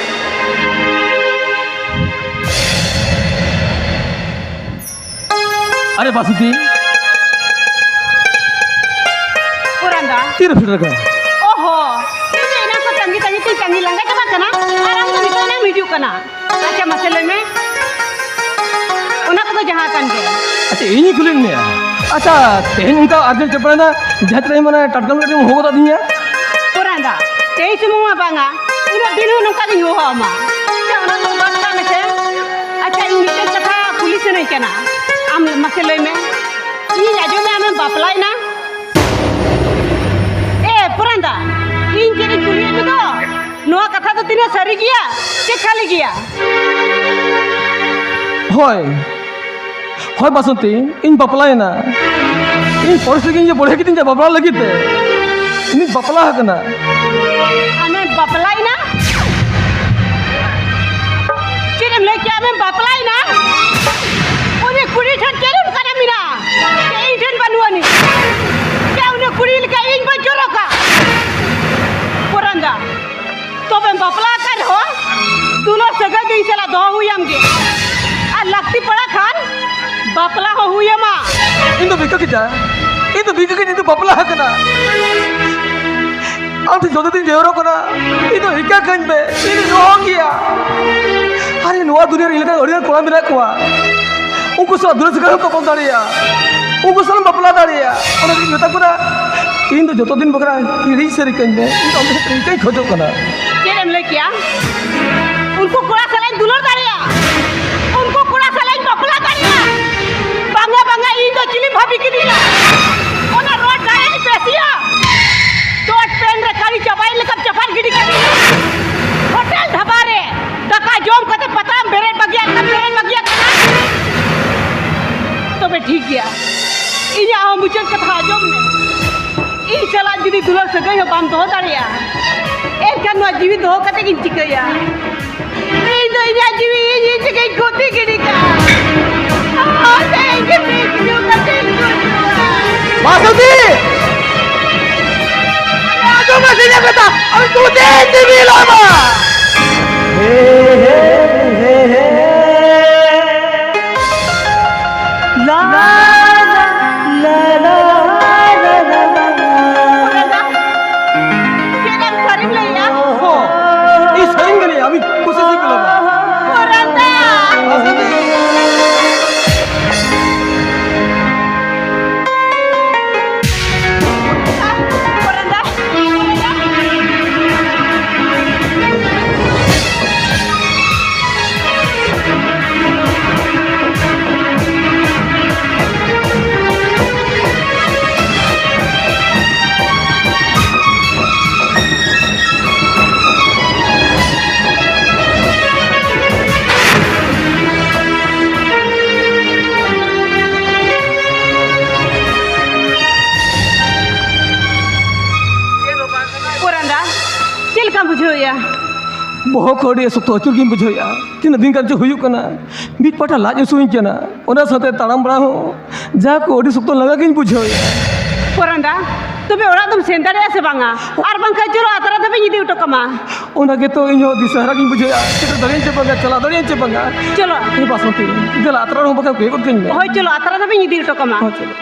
ᱟᱨᱮ ᱵᱟᱥᱚᱱᱛᱤ᱾ ᱯᱩᱨᱟᱱᱫᱟ᱾ ᱛᱤᱨᱮ ᱥᱮᱴᱮᱨ ᱠᱟᱱᱟ? ᱚᱦᱚ, ᱤᱧ ᱫᱚ ᱮᱱᱟᱝ ᱠᱷᱚᱱ ᱛᱟᱺᱜᱤ ᱛᱟᱺᱜᱤ ᱛᱤᱧ ᱛᱟᱺᱜᱤ ᱞᱟᱸᱜᱟ ᱪᱟᱵᱟᱜ ᱠᱟᱱᱟ, ᱟᱨ ᱟᱢ ᱫᱚ ᱱᱤᱛᱚᱜ ᱮᱱᱟᱝ ᱮᱢ ᱦᱤᱡᱩᱜ ᱠᱟᱱᱟ᱾ ᱟᱪᱪᱷᱟ, ᱢᱟᱥᱮ ᱞᱟᱹᱭ ᱢᱮ, ᱚᱱᱟ ᱠᱚᱫᱚ ᱡᱟᱦᱟᱸ ᱠᱟᱱ ᱜᱮ᱾ ᱟᱪᱪᱷᱟ, ᱤᱧᱤᱧ ᱠᱩᱞᱤᱭᱮᱫ ᱢᱮᱭᱟ, ᱟᱪᱪᱷᱟ, ᱛᱮᱦᱮᱧ ᱚᱱᱠᱟ ᱟᱨᱡᱮᱱᱴ ᱪᱮᱫ ᱯᱟᱲᱟᱭᱮᱱᱟ, ᱡᱟᱦᱟᱸ ᱛᱤᱱᱟᱹᱜ ᱢᱟᱱᱮ ᱴᱟᱴᱠᱟ ᱞᱮᱠᱟ ᱛᱮᱢ ᱦᱚᱦᱚ ᱜᱚᱫ ᱟᱹᱫᱤᱧᱟ? ᱯᱩᱨᱟᱱᱫᱟ, ᱛᱮᱦᱮᱧ ᱥᱩᱢᱩᱝ ᱢᱟ ᱵᱟᱝᱟ, ᱩᱱᱟᱹᱜ ᱫᱤᱱ ᱦᱚᱸ ᱱᱚᱝᱠᱟ ᱜᱤᱧ ᱦᱚᱦᱚ ᱟᱢᱟ᱾ ᱟᱪᱪᱷᱟ, ᱚᱱᱟ ᱫᱚ ᱵᱟᱫ ᱠᱟᱜ ᱢᱮᱥᱮ᱾ ᱟᱪᱪᱷᱟ, ᱤᱧ ᱢᱤᱫᱴᱮᱱ ᱠᱟᱛᱷᱟ ᱠᱩᱞᱤ ᱥᱟᱱᱟᱧ ᱠᱟᱱᱟ, ᱟᱢ ᱢᱟᱥᱮ ᱞᱟᱹᱭ ᱢᱮ, ᱤᱧᱤᱧ ᱟᱸᱡᱚᱢᱮᱫ ᱟᱢᱮᱢ ᱵᱟᱯᱞᱟᱭᱮᱱᱟ? ᱮ ᱯᱩᱨᱟᱱᱫᱟ, ᱤᱧ ᱪᱮᱫ ᱤᱧ ᱠᱩᱞᱤᱭᱮᱫ ᱢᱮᱫᱚ, ᱱᱚᱣᱟ ᱠᱟᱛᱷᱟ ᱫᱚ ᱛᱤᱱᱟᱹᱜ ᱥᱟᱹᱨᱤ ᱜᱮᱭᱟ ᱥᱮ ᱠᱷᱟᱹᱞᱤ ᱜᱮᱭᱟ? ᱦᱳᱭ, ᱦᱳᱭ ᱵᱟᱥᱚᱱᱛᱤ, ᱤᱧ ᱵᱟᱯᱞᱟᱭᱮᱱᱟ᱾ ᱤᱧ ᱯᱚᱨᱤᱥᱛᱷᱤᱛᱤ ᱤᱧ ᱵᱚᱲᱦᱮ ᱠᱤᱫᱤᱧᱟ ᱵᱟᱯᱞᱟ ᱞᱟᱹᱜᱤᱫ ᱛᱮ᱾ ᱤᱧ ᱵᱟᱯᱞᱟ ᱟᱠᱟᱱᱟ᱾ ᱟᱢᱮᱢ ᱵᱟᱯᱞᱟᱭᱮᱱᱟ? ᱪᱮᱫ ᱮᱢ ᱞᱟᱹᱭ ᱠᱮᱜᱼᱟ? ᱟᱢᱮᱢ ᱵᱟᱯᱞᱟᱭᱮᱱᱟ? ᱩᱱᱤ ᱠᱩᱲᱤ ᱴᱷᱮᱱ ᱪᱮᱫ ᱮᱢ ᱠᱟᱹᱢᱤ ᱢᱮᱱᱟᱜᱼᱟ? ᱪᱮ ᱤᱧ ᱴᱷᱮᱱ ᱵᱟᱹᱱᱩᱜ ᱟᱹᱱᱤᱡ? ᱪᱮ ᱩᱱᱤ ᱠᱩᱲᱤ ᱞᱮᱠᱟ ᱤᱧ ᱵᱟᱹᱧ ᱪᱚᱨᱚᱠᱟ? ᱯᱚᱨᱟᱱᱫᱟ, ᱛᱚᱵᱮᱢ ᱵᱟᱯᱞᱟ ᱟᱠᱟᱱ ᱨᱮᱦᱚᱸ ᱫᱩᱞᱟᱹᱲ ᱥᱟᱹᱜᱟᱹᱭ ᱫᱚ ᱤᱧ ᱥᱟᱞᱟᱜ ᱫᱚᱦᱚ ᱦᱩᱭᱟᱢ ᱜᱮ᱾ ᱟᱨ ᱞᱟᱹᱠᱛᱤ ᱯᱟᱲᱟᱜ ᱠᱷᱟᱱ ᱵᱟᱯᱞᱟ ᱦᱚᱸ ᱦᱩᱭ ᱟᱢᱟ᱾ ᱤᱧ ᱫᱚ ᱵᱤᱠᱟ ᱠᱤᱫᱟ, ᱤᱧ ᱫᱚ ᱵᱤᱠᱟ ᱠᱤᱫᱟ, ᱤᱧ ᱫᱚ ᱵᱟᱯᱞᱟ ᱟᱠᱟᱱᱟ᱾ ᱟᱢ ᱴᱷᱮᱱ ᱡᱚᱛᱚ ᱫᱤᱱ ᱡᱟᱹᱣᱨᱚᱜ ᱠᱟᱱᱟ, ᱤᱧ ᱫᱚ ᱦᱤᱠᱟ ᱠᱟᱹᱧ ᱢᱮ, ᱤᱧ ᱫᱚ ᱚᱦᱚ ᱜᱮᱭᱟ᱾ ᱟᱨᱮ, ᱱᱚᱣᱟ ᱫᱩᱱᱤᱭᱟᱹ ᱨᱮ ᱤᱧ ᱞᱮᱠᱟᱱ ᱟᱹᱰᱤ ᱜᱟᱱ ᱠᱚᱲᱟ ᱢᱮᱱᱟᱜ ᱠᱚᱣᱟ, ᱩᱱᱠᱩ ᱥᱟᱞᱟᱜ ᱫᱩᱞᱟᱹᱲ ᱥᱟᱹᱜᱟᱹᱭ ᱦᱚᱸ ᱛᱚᱯᱚᱞ ᱫᱟᱲᱮᱭᱟᱜᱼᱟ, ᱩᱱᱠᱩ ᱥᱟᱞᱟᱜ ᱵᱟᱯᱞᱟ ᱫᱟᱲᱮᱭᱟᱜᱼᱟ᱾ ᱚᱱᱟ ᱛᱮᱜᱮᱧ ᱢᱮᱛᱟ ᱠᱚ ᱠᱟᱱᱟ, ᱤᱧ ᱫᱚ ᱡᱚᱛᱚ ᱫᱤᱱ ᱵᱟᱠᱷᱨᱟ ᱦᱤᱲᱤᱧ ᱥᱟᱹᱨᱤ ᱠᱟᱹᱧ ᱢᱮ, ᱤᱧ ᱫᱚ ᱟᱢ ᱴᱷᱮᱱ ᱤᱧ ᱠᱷᱚᱡᱚᱜ ᱠᱟᱱᱟ᱾ ᱪᱮᱫ ᱮᱢ ᱞᱟᱹᱭ ᱠᱮᱜᱼᱟ? ᱩᱱᱠᱩ ᱠᱚᱲᱟ ᱥᱟᱞᱟᱜ ᱤᱧ ᱫᱩᱞᱟᱹᱲ ᱫᱟᱲᱮᱭᱟᱜᱼᱟ? ᱩᱱᱠᱩ ᱠᱚᱲᱟ ᱥᱟᱞᱟᱜ ᱤᱧ ᱵᱟᱯᱞᱟ ᱫᱟᱲᱮᱭᱟᱜᱼᱟ? ᱵᱟᱝᱟ, ᱵᱟᱝᱟ, ᱤᱧ ᱫᱚ ᱪᱤᱞᱤᱢ ᱵᱷᱟᱹᱵᱤ ᱠᱤᱫᱤᱧᱟ? ᱚᱱᱟ ᱨᱳᱰ ᱫᱷᱟᱨᱮ ᱨᱤᱧ ᱯᱮᱥᱤᱭᱟ? ᱪᱚᱴ ᱯᱮᱱ ᱨᱮ ᱠᱟᱹᱨᱤ ᱪᱟᱵᱟᱭᱮᱱ ᱞᱮᱠᱟᱢ ᱪᱟᱯᱟᱫ ᱜᱤᱰᱤ ᱠᱟᱫᱤᱧᱟ᱾ ᱦᱳᱴᱮᱞ ᱰᱷᱟᱵᱟ ᱨᱮ ᱫᱟᱠᱟ ᱡᱚᱢ ᱠᱟᱛᱮ ᱯᱟᱛᱲᱟᱢ ᱵᱮᱨᱮᱫ ᱵᱟᱹᱜᱤᱭᱟᱜ ᱠᱟᱱ, ᱵᱮᱨᱮᱫ ᱵᱟᱹᱜᱤᱭᱟᱜ ᱠᱟᱱᱟ᱾ ᱛᱚᱵᱮ ᱴᱷᱤᱠ ᱜᱮᱭᱟ, ᱤᱧᱟᱹᱜ ᱦᱚᱸ ᱢᱩᱪᱟᱹᱫ ᱠᱟᱛᱷᱟ ᱟᱸᱡᱚᱢ ᱢᱮ᱾ ᱤᱧ ᱥᱟᱞᱟᱜ ᱡᱩᱫᱤ ᱫᱩᱞᱟᱹᱲ ᱥᱟᱹᱜᱟᱹᱭ ᱦᱚᱸ ᱵᱟᱢ ᱫᱚᱦᱚ ᱫᱟᱲᱮᱭᱟᱜᱼᱟ, ᱮᱱᱠᱷᱟᱱ ᱱᱚᱣᱟ ᱡᱤᱣᱤ ᱫᱚᱦᱚ ᱠᱟᱛᱮ ᱜᱤᱧ ᱪᱤᱠᱟᱹᱭᱟ? ᱤᱧ ᱫᱚ ᱤᱧᱟᱹᱜ ᱡᱤᱣᱤ ᱤᱧ ᱤᱧ ᱛᱮᱜᱮᱧ ᱠᱷᱚᱛᱤ ᱜᱤᱰᱤ ᱠᱟᱜᱼᱟ᱾ ᱚ, ᱛᱮᱦᱮᱧ ᱜᱮ ᱵᱤᱥ ᱧᱩ ᱠᱟᱛᱮᱧ ᱜᱩᱡᱩᱜᱼᱟ᱾ ᱵᱟᱥᱚᱱᱛᱤ! ᱟᱸᱡᱚᱢ ᱢᱮ ᱤᱧᱟᱹᱜ ᱠᱟᱛᱷᱟ, ᱟᱢ ᱫᱩ ᱫᱤᱱ ᱡᱤᱣᱤ ᱞᱟᱢᱟ᱾ ᱦᱮ, ᱦᱮ, ᱦᱮ, ᱦᱮ᱾ ᱞᱟ, ᱞᱟ, ᱞᱟ, ᱞᱟ, ᱞᱟ, ᱞᱟ᱾ ᱪᱮᱫ ᱮᱢ ᱥᱟᱹᱨᱤᱢ ᱞᱟᱹᱭᱮᱜᱼᱟ? ᱦᱚᱸ, ᱤᱧ ᱥᱟᱹᱨᱤᱧ ᱜᱮ ᱞᱟᱹᱭᱟ, ᱟᱢᱤᱧ ᱠᱩᱥᱤ ᱥᱤ ᱠᱚ ᱞᱟᱜᱟ᱾ ᱯᱚᱨᱟᱱᱫᱟ! ᱯᱚᱨᱟᱱᱫᱟ! ᱯᱚᱨᱟᱱᱫᱟ, ᱪᱮᱫ ᱞᱮᱠᱟᱢ ᱵᱩᱡᱷᱟᱹᱣᱮᱫᱼᱟ? ᱵᱚᱦᱚᱜ ᱠᱚ ᱟᱹᱰᱤ ᱥᱚᱠᱛᱚ ᱟᱹᱪᱩᱨ ᱜᱤᱧ ᱵᱩᱡᱷᱟᱹᱣᱮᱫᱼᱟ᱾ ᱛᱤᱱᱟᱹᱜ ᱫᱤᱱ ᱜᱟᱱ ᱪᱚ ᱦᱩᱭᱩᱜ ᱠᱟᱱᱟ, ᱢᱤᱫ ᱯᱟᱦᱴᱟ ᱞᱟᱡ ᱦᱟᱹᱥᱩᱧ ᱠᱟᱱᱟ, ᱚᱱᱟ ᱥᱟᱶᱛᱮ ᱛᱟᱲᱟᱢ ᱵᱟᱲᱟ ᱦᱚᱸ ᱡᱟᱦᱟᱸ ᱠᱚ ᱟᱹᱰᱤ ᱥᱚᱠᱛᱚ ᱞᱟᱸᱜᱟ ᱜᱤᱧ ᱵᱩᱡᱷᱟᱹᱣᱮᱫᱼᱟ᱾ ᱯᱚᱨᱟᱱᱫᱟ, ᱛᱚᱵᱮ ᱚᱲᱟᱜ ᱫᱚᱢ ᱥᱮᱱ ᱫᱟᱲᱮᱭᱟᱜᱼᱟ ᱥᱮ ᱵᱟᱝᱟ? ᱟᱨ ᱵᱟᱝᱠᱷᱟᱱ ᱪᱚᱞᱚ ᱟᱛᱨᱟ ᱫᱷᱟᱹᱵᱤᱡ ᱤᱧ ᱤᱫᱤ ᱦᱚᱴᱚ ᱠᱟᱢᱟ᱾ ᱚᱱᱟ ᱜᱮᱛᱚ ᱤᱧ ᱦᱚᱸ ᱫᱤᱥᱟᱹ ᱦᱟᱨᱟ ᱜᱤᱧ ᱵᱩᱡᱷᱟᱹᱣᱮᱫᱼᱟ, ᱥᱮᱴᱮᱨ ᱫᱟᱲᱮᱭᱟᱜᱼᱟᱹᱧ ᱪᱮ ᱵᱟᱝᱟ, ᱪᱟᱞᱟᱣ ᱫᱟᱲᱮᱭᱟᱜᱼᱟᱹᱧ ᱪᱮ ᱵᱟᱝᱟ᱾ ᱪᱚᱞᱚ᱾ ᱮ ᱵᱟᱥᱚᱱᱛᱤ, ᱫᱮᱞᱟ ᱟᱛᱨᱟ ᱨᱮᱦᱚᱸ ᱵᱟᱠᱷᱟᱱ ᱠᱚᱭᱚᱜ ᱜᱚᱫ ᱠᱟᱹᱧ ᱢᱮ᱾ ᱦᱳᱭ, ᱪᱚᱞᱚ ᱟᱛᱨᱟ ᱫᱷᱟᱹᱵᱤᱡ ᱤᱧ ᱤᱫᱤ ᱦᱚᱴᱚ ᱠᱟᱢᱟ᱾ ᱦᱳᱭ, ᱪᱚᱞᱚ᱾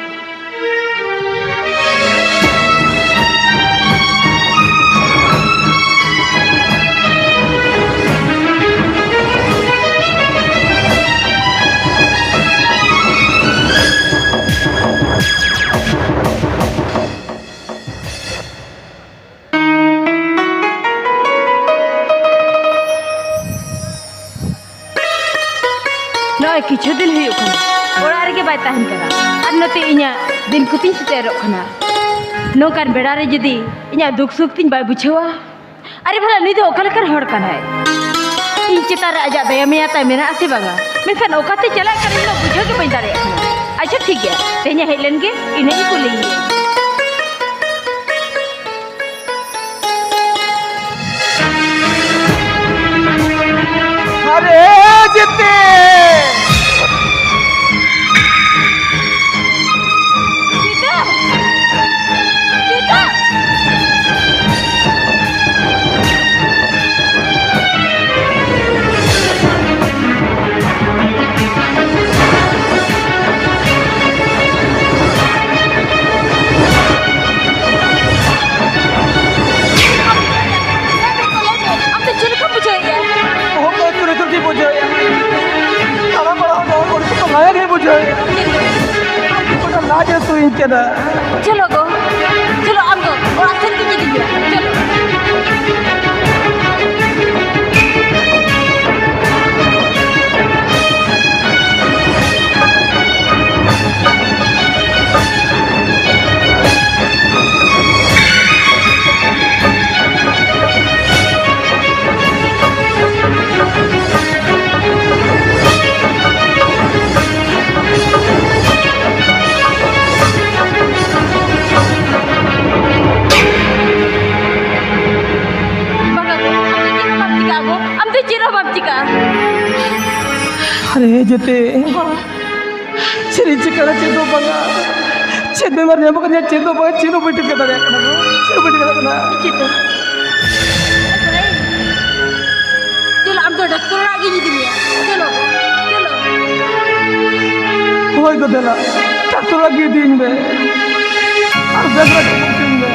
ᱱᱚᱜᱼᱚᱭ ᱠᱤᱪᱷᱩ ᱫᱤᱱ ᱦᱩᱭᱩᱜ ᱠᱟᱱᱟ, ᱚᱲᱟᱜ ᱨᱮᱜᱮ ᱵᱟᱭ ᱛᱟᱦᱮᱱ ᱠᱟᱱᱟ᱾ ᱟᱨ ᱱᱚᱛᱮ ᱤᱧᱟᱹᱜ ᱫᱤᱱ ᱠᱚᱛᱤᱧ ᱥᱮᱴᱮᱨᱚᱜ ᱠᱟᱱᱟ᱾ ᱱᱚᱝᱠᱟᱱ ᱵᱮᱲᱟ ᱨᱮ ᱡᱩᱫᱤ ᱤᱧᱟᱹᱜ ᱫᱩᱠ ᱥᱩᱠ ᱛᱤᱧ ᱵᱟᱭ ᱵᱩᱡᱷᱟᱹᱣᱟ, ᱟᱨᱮ ᱵᱷᱟᱞᱟ, ᱱᱩᱭ ᱫᱚ ᱚᱠᱟ ᱞᱮᱠᱟᱱ ᱦᱚᱲ ᱠᱟᱱᱟᱭ? ᱤᱧ ᱪᱮᱛᱟᱱ ᱨᱮ ᱟᱡᱟᱜ ᱫᱟᱭᱟ ᱢᱟᱭᱟ ᱛᱟᱭ ᱢᱮᱱᱟᱜᱼᱟ ᱥᱮ ᱵᱟᱝᱟ? ᱢᱮᱱᱠᱷᱟᱱ ᱚᱠᱟᱛᱮ ᱪᱟᱞᱟᱜ ᱠᱟᱱᱟ, ᱤᱧ ᱢᱟ ᱵᱩᱡᱷᱟᱹᱣ ᱜᱮ ᱵᱟᱹᱧ ᱫᱟᱲᱮᱭᱟᱜ ᱠᱟᱱᱟ᱾ ᱟᱪᱪᱷᱟ, ᱴᱷᱤᱠ ᱜᱮᱭᱟ, ᱛᱮᱦᱮᱧᱮ ᱦᱮᱡ ᱞᱮᱱ ᱜᱮ, ᱤᱱᱟᱹᱧ ᱠᱩᱞᱤᱭᱮᱭᱟ᱾ ᱮ ᱡᱮᱛᱮ, ᱪᱮᱫ ᱤᱧ ᱪᱤᱠᱟᱹᱭᱟ? ᱪᱮᱫ ᱦᱚᱸ ᱵᱟᱝᱟ᱾ ᱪᱮᱫ ᱵᱮᱢᱟᱨ ᱧᱟᱢ ᱠᱟᱫᱤᱧᱟ? ᱪᱮᱫ ᱦᱚᱸ ᱵᱟᱝᱟ᱾ ᱪᱮᱫ ᱦᱚᱸ ᱵᱟᱹᱧ ᱴᱷᱤᱠᱟᱹ ᱫᱟᱲᱮᱭᱟᱜ ᱠᱟᱱᱟ ᱜᱚ᱾ ᱪᱮᱫ ᱦᱚᱸ ᱵᱟᱹᱧ ᱴᱷᱤᱠᱟᱹ ᱫᱟᱲᱮᱭᱟᱜ ᱠᱟᱱᱟ᱾ ᱪᱮᱫ ᱦᱚᱸ? ᱪᱚᱞᱚ, ᱟᱢ ᱫᱚ ᱰᱟᱠᱛᱚᱨ ᱚᱲᱟᱜ ᱜᱤᱧ ᱤᱫᱤ ᱢᱮᱭᱟ᱾ ᱪᱚᱞᱚ, ᱪᱚᱞᱚ᱾ ᱦᱳᱭ ᱜᱚ, ᱫᱮᱞᱟ, ᱰᱟᱠᱛᱚᱨ ᱚᱲᱟᱜ ᱜᱮ ᱤᱫᱤᱭᱤᱧ ᱢᱮ᱾ ᱟᱨ ᱵᱮᱥ ᱵᱟᱲᱟ ᱦᱚᱪᱚᱧ ᱢᱮ᱾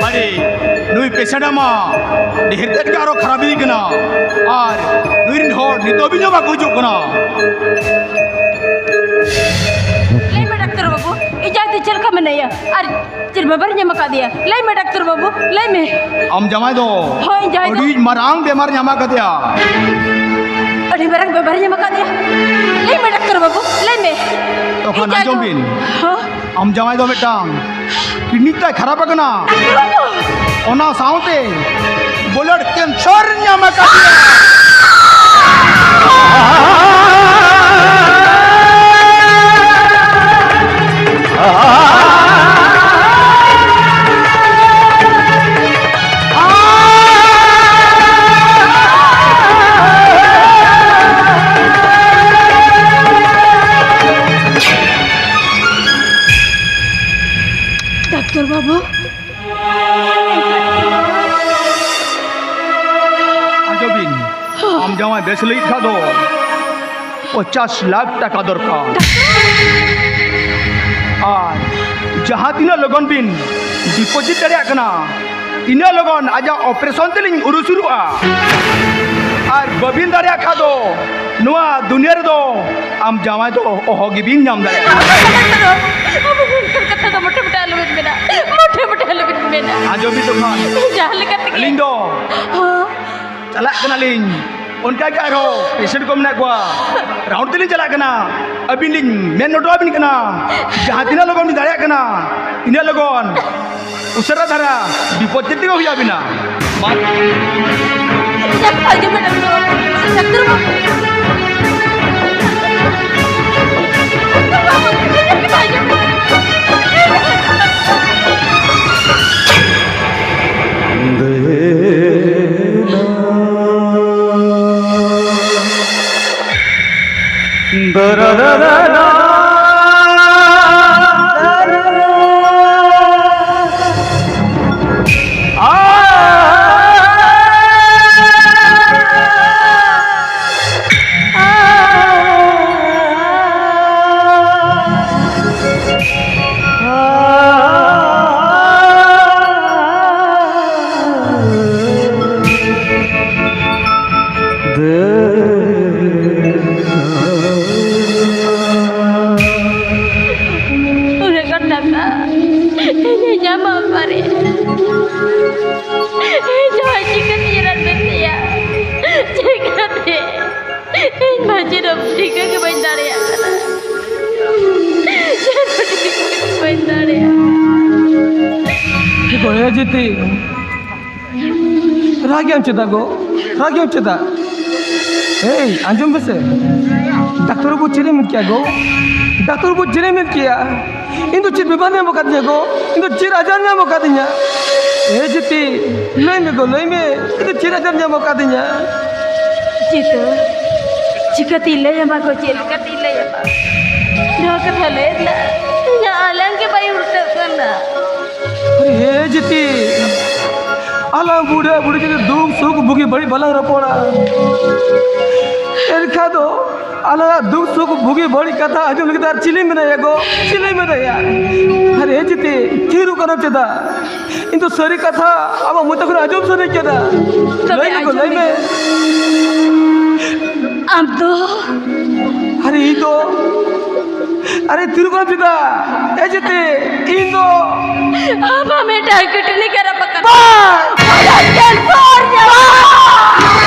ᱟᱨᱮ, ᱱᱩᱭ ᱯᱮᱥᱮᱱᱴ ᱢᱟ ᱰᱷᱮᱨ ᱛᱮᱫ ᱜᱮ ᱟᱨᱚ ᱠᱷᱟᱨᱟᱯ ᱤᱫᱤᱜ ᱠᱟᱱᱟ᱾ ᱟᱨ ᱱᱩᱭ ᱨᱮᱱ ᱦᱚᱲ ᱱᱤᱛᱚᱜ ᱦᱟᱹᱵᱤᱡ ᱦᱚᱸ ᱵᱟᱠᱚ ᱦᱤᱡᱩᱜ ᱠᱟᱱᱟ᱾ ᱞᱟᱹᱭ ᱢᱮ ᱰᱟᱠᱛᱟᱨ ᱵᱟᱹᱵᱩ, ᱤᱧ ᱡᱟᱶᱟᱭ ᱪᱮᱫ ᱞᱮᱠᱟ ᱢᱮᱱᱟᱭᱟ? ᱟᱨ ᱪᱮᱫ ᱵᱮᱢᱟᱨ ᱧᱟᱢ ᱟᱠᱟᱫᱮᱭᱟ? ᱞᱟᱹᱭ ᱢᱮ ᱰᱟᱠᱛᱟᱨ ᱵᱟᱹᱵᱩ, ᱞᱟᱹᱭ ᱢᱮ᱾ ᱟᱢ ᱡᱟᱶᱟᱭ ᱫᱚ ᱦᱳᱭ, ᱡᱟᱶᱟᱭ ᱫᱚ᱾ ᱟᱹᱰᱤ ᱢᱟᱨᱟᱝ ᱵᱮᱢᱟᱨ ᱧᱟᱢ ᱟᱠᱟᱫᱮᱭᱟ᱾ ᱟᱹᱰᱤ ᱢᱟᱨᱟᱝ ᱵᱮᱢᱟᱨ ᱧᱟᱢ ᱟᱠᱟᱫᱮᱭᱟ? ᱞᱟᱹᱭ ᱢᱮ ᱰᱟᱠᱛᱟᱨ ᱵᱟᱹᱵᱩ, ᱞᱟᱹᱭ ᱢᱮ᱾ ᱛᱚᱠᱷᱚᱱ ᱤᱧ ᱡᱟᱶᱟᱭ ᱟᱸᱡᱚᱢ ᱫᱚ ᱵᱤᱱ᱾ ᱦᱚᱸ? ᱟᱢ ᱡᱟᱶᱟᱭ ᱫᱚ ᱢᱤᱫᱴᱟᱝ ᱠᱤᱰᱱᱤ ᱛᱟᱭ ᱠᱷᱟᱨᱟᱯ ᱟᱠᱟᱱᱟ᱾ ᱰᱟᱠᱛᱟᱨ ᱵᱟᱹᱵᱩ᱾ ᱚᱱᱟ ᱥᱟᱶᱛᱮ ᱵᱞᱟᱰ ᱠᱮᱱᱥᱟᱨ ᱧᱟᱢ ᱟᱠᱟᱫᱮᱭᱟ᱾ ᱰᱟᱠᱛᱟᱨ ᱵᱟᱹᱵᱩ᱾ ᱵᱮᱥ ᱞᱟᱹᱜᱤᱫ ᱠᱷᱟᱱ ᱫᱚ ᱯᱚᱧᱪᱟᱥ ᱞᱟᱠᱷ ᱴᱟᱠᱟ ᱫᱚᱨᱠᱟᱨ᱾ ᱟᱨ ᱡᱟᱦᱟᱸ ᱛᱤᱱᱟᱹᱜ ᱞᱚᱜᱚᱱ ᱵᱤᱱ ᱰᱤᱯᱚᱡᱤᱴ ᱫᱟᱲᱮᱭᱟᱜ ᱠᱟᱱᱟ, ᱤᱱᱟᱹᱜ ᱞᱚᱜᱚᱱ ᱟᱡᱟᱜ ᱚᱯᱟᱨᱮᱥᱚᱱ ᱛᱮᱞᱤᱧ ᱩᱨᱩᱥᱩᱨᱩᱜᱼᱟ᱾ ᱟᱨ ᱵᱟᱹᱵᱤᱱ ᱫᱟᱲᱮᱭᱟᱜ ᱠᱷᱟᱱ ᱫᱚ ᱱᱚᱣᱟ ᱫᱩᱱᱤᱭᱟᱹ ᱨᱮᱫᱚ ᱟᱢ ᱡᱟᱶᱟᱭ ᱫᱚ ᱚᱦᱚ ᱜᱮᱵᱤᱱ ᱧᱟᱢ ᱫᱟᱲᱮᱭᱟᱜᱼᱟ᱾ ᱟᱵᱚ ᱱᱚᱝᱠᱟᱱ ᱠᱟᱛᱷᱟ ᱫᱚ ᱢᱚᱴᱮ ᱢᱚᱴᱮ ᱟᱞᱚᱵᱤᱱ ᱢᱮᱱᱟ, ᱢᱚᱴᱮ ᱢᱚᱴᱮ ᱟᱞᱚᱵᱤᱱ ᱢᱮᱱᱟ᱾ ᱟᱸᱡᱚᱢ ᱵᱤᱱ ᱛᱚᱠᱷᱚᱱ᱾ ᱡᱟᱦᱟᱸ ᱞᱮᱠᱟ ᱛᱮᱜᱮ᱾ ᱟᱹᱞᱤᱧ ᱫᱚ ᱦᱚᱸ᱾ ᱪᱟᱞᱟᱜ ᱠᱟᱱᱟᱞᱤᱧ, ᱚᱱᱠᱟ ᱜᱮ ᱟᱨᱦᱚᱸ ᱯᱮᱥᱮᱱᱴ ᱠᱚ ᱢᱮᱱᱟᱜ ᱠᱚᱣᱟ, ᱨᱟᱣᱩᱱᱰ ᱛᱮᱞᱤᱧ ᱪᱟᱞᱟᱜ ᱠᱟᱱᱟ᱾ ᱟᱹᱵᱤᱱ ᱞᱤᱧ ᱢᱮᱱ ᱦᱚᱴᱚ ᱟᱹᱵᱤᱱ ᱠᱟᱱᱟ, ᱡᱟᱦᱟᱸ ᱛᱤᱱᱟᱹᱜ ᱞᱚᱜᱚᱱ ᱵᱤᱱ ᱫᱟᱲᱮᱭᱟᱜ ᱠᱟᱱᱟ, ᱤᱱᱟᱹᱜ ᱞᱚᱜᱚᱱ ᱩᱥᱟᱹᱨᱟ ᱫᱷᱟᱨᱟ ᱰᱤᱯᱚᱡᱤᱴ ᱛᱮᱜᱮ ᱦᱩᱭ ᱟᱹᱵᱤᱱᱟ᱾ ᱢᱟ᱾ ᱰᱟᱠᱛᱟᱨ ᱵᱟᱹᱵᱩ᱾ ᱰᱟᱠᱛᱟᱨ ᱵᱟᱹᱵᱩ᱾ ᱩᱱᱟᱹᱜ ᱜᱟᱱ ᱴᱟᱠᱟ ᱤᱧ ᱧᱟᱢᱟ ᱚᱠᱟᱨᱮ? ᱤᱧ ᱦᱚᱸ ᱪᱤᱠᱟᱹᱛᱮ ᱨᱟᱱ ᱵᱮᱥᱮᱭᱟ? ᱪᱤᱠᱟᱹᱛᱮ? ᱤᱧ ᱢᱟ ᱪᱮᱫ ᱦᱚᱸ ᱴᱷᱤᱠᱟᱹ ᱜᱮ ᱵᱟᱹᱧ ᱫᱟᱲᱮᱭᱟᱜ ᱠᱟᱱᱟ᱾ ᱪᱮᱫ ᱦᱚᱸ ᱴᱷᱤᱠᱟᱹ ᱜᱮ ᱵᱟᱹᱧ ᱫᱟᱲᱮᱭᱟᱜ ᱠᱟᱱᱟ᱾ ᱜᱚᱭᱟ ᱡᱤᱛᱤ, ᱨᱟᱜᱮᱢ ᱪᱮᱫᱟᱜ ᱜᱚ? ᱨᱟᱜᱮᱢ ᱪᱮᱫᱟᱜ? ᱮᱭ, ᱟᱸᱡᱚᱢ ᱢᱮᱥᱮ᱾ ᱰᱟᱠᱛᱚᱨ ᱵᱟᱹᱵᱩ ᱪᱮᱫ ᱮ ᱢᱮᱱ ᱠᱮᱭᱟ ᱜᱚ? ᱰᱟᱠᱛᱚᱨ ᱵᱟᱹᱵᱩ ᱪᱮᱫ ᱮ ᱢᱮᱱ ᱠᱮᱭᱟ? ᱤᱧ ᱫᱚ ᱪᱮᱫ ᱵᱮᱢᱟᱨ ᱧᱟᱢ ᱟᱠᱟᱫᱤᱧᱟ ᱜᱚ? ᱤᱧ ᱫᱚ ᱪᱮᱫ ᱟᱡᱟᱨ ᱧᱟᱢ ᱟᱠᱟᱫᱤᱧᱟ? ᱮ ᱡᱤᱛᱤ, ᱞᱟᱹᱭ ᱢᱮ ᱜᱚ, ᱞᱟᱹᱭ ᱢᱮ᱾ ᱤᱧ ᱫᱚ ᱪᱮᱫ ᱟᱡᱟᱨ ᱧᱟᱢ ᱟᱠᱟᱫᱤᱧᱟ? ᱡᱤᱛᱩ, ᱪᱤᱠᱟᱹᱛᱤᱧ ᱞᱟᱹᱭ ᱟᱢᱟ ᱜᱚ, ᱪᱮᱫ ᱞᱮᱠᱟᱛᱤᱧ ᱞᱟᱹᱭ ᱟᱢᱟ? ᱱᱚᱣᱟ ᱠᱟᱛᱷᱟ ᱞᱟᱹᱭ ᱨᱮᱱᱟᱜ ᱤᱧᱟᱹᱜ ᱟᱞᱟᱝ ᱜᱮ ᱵᱟᱭ ᱩᱞᱴᱟᱹᱜ ᱠᱟᱱᱟ᱾ ᱮ ᱡᱤᱛᱤ, ᱟᱞᱟᱝ ᱵᱩᱰᱷᱟᱹ ᱵᱩᱰᱷᱤ ᱡᱩᱫᱤ ᱫᱩᱠ ᱥᱩᱠ ᱵᱩᱜᱤ ᱵᱟᱹᱲᱤᱡ ᱵᱟᱞᱟᱝ ᱨᱚᱯᱚᱲᱟ, ᱮᱱᱠᱷᱟᱱ ᱫᱚ ᱟᱞᱟᱝᱟᱜ ᱫᱩᱠ ᱥᱩᱠ ᱵᱩᱜᱤ ᱵᱟᱹᱲᱤᱡ ᱠᱟᱛᱷᱟ ᱟᱸᱡᱚᱢ ᱞᱟᱹᱜᱤᱫ ᱟᱨ ᱪᱤᱞᱤ ᱢᱮᱱᱟᱭᱟ ᱜᱚ? ᱪᱤᱞᱤ ᱢᱮᱱᱟᱭᱟ? ᱟᱨᱮ ᱡᱤᱛᱮ, ᱛᱷᱤᱨᱚᱜ ᱠᱟᱱᱟᱢ ᱪᱮᱫᱟᱜ? ᱤᱧ ᱫᱚ ᱥᱟᱹᱨᱤ ᱠᱟᱛᱷᱟ ᱟᱢᱟᱜ ᱢᱚᱪᱟ ᱠᱷᱚᱱ ᱟᱸᱡᱚᱢ ᱥᱟᱱᱟᱧ ᱠᱟᱱᱟ᱾ ᱛᱚᱵᱮ ᱞᱟᱹᱭ ᱢᱮ ᱜᱚ, ᱟᱸᱡᱚᱢ ᱞᱟᱹᱭ ᱢᱮ᱾ ᱢᱮ᱾ ᱟᱢ ᱫᱚ? ᱟᱨᱮ ᱤᱧ ᱫᱚ, ᱟᱨᱮ ᱛᱷᱤᱨᱚᱜ ᱠᱟᱱᱟᱢ ᱪᱮᱫᱟᱜ? ᱮ ᱡᱤᱛᱮ, ᱤᱧ ᱫᱚ ᱟᱢᱟᱜ ᱢᱤᱫᱴᱟᱝ ᱠᱩᱴᱱᱤ ᱠᱟᱨᱟᱯ ᱟᱠᱟᱱᱟ᱾ ᱵᱟᱝ! ᱟᱢᱟᱜ ᱠᱮᱱᱥᱟᱨ ᱧᱟᱢ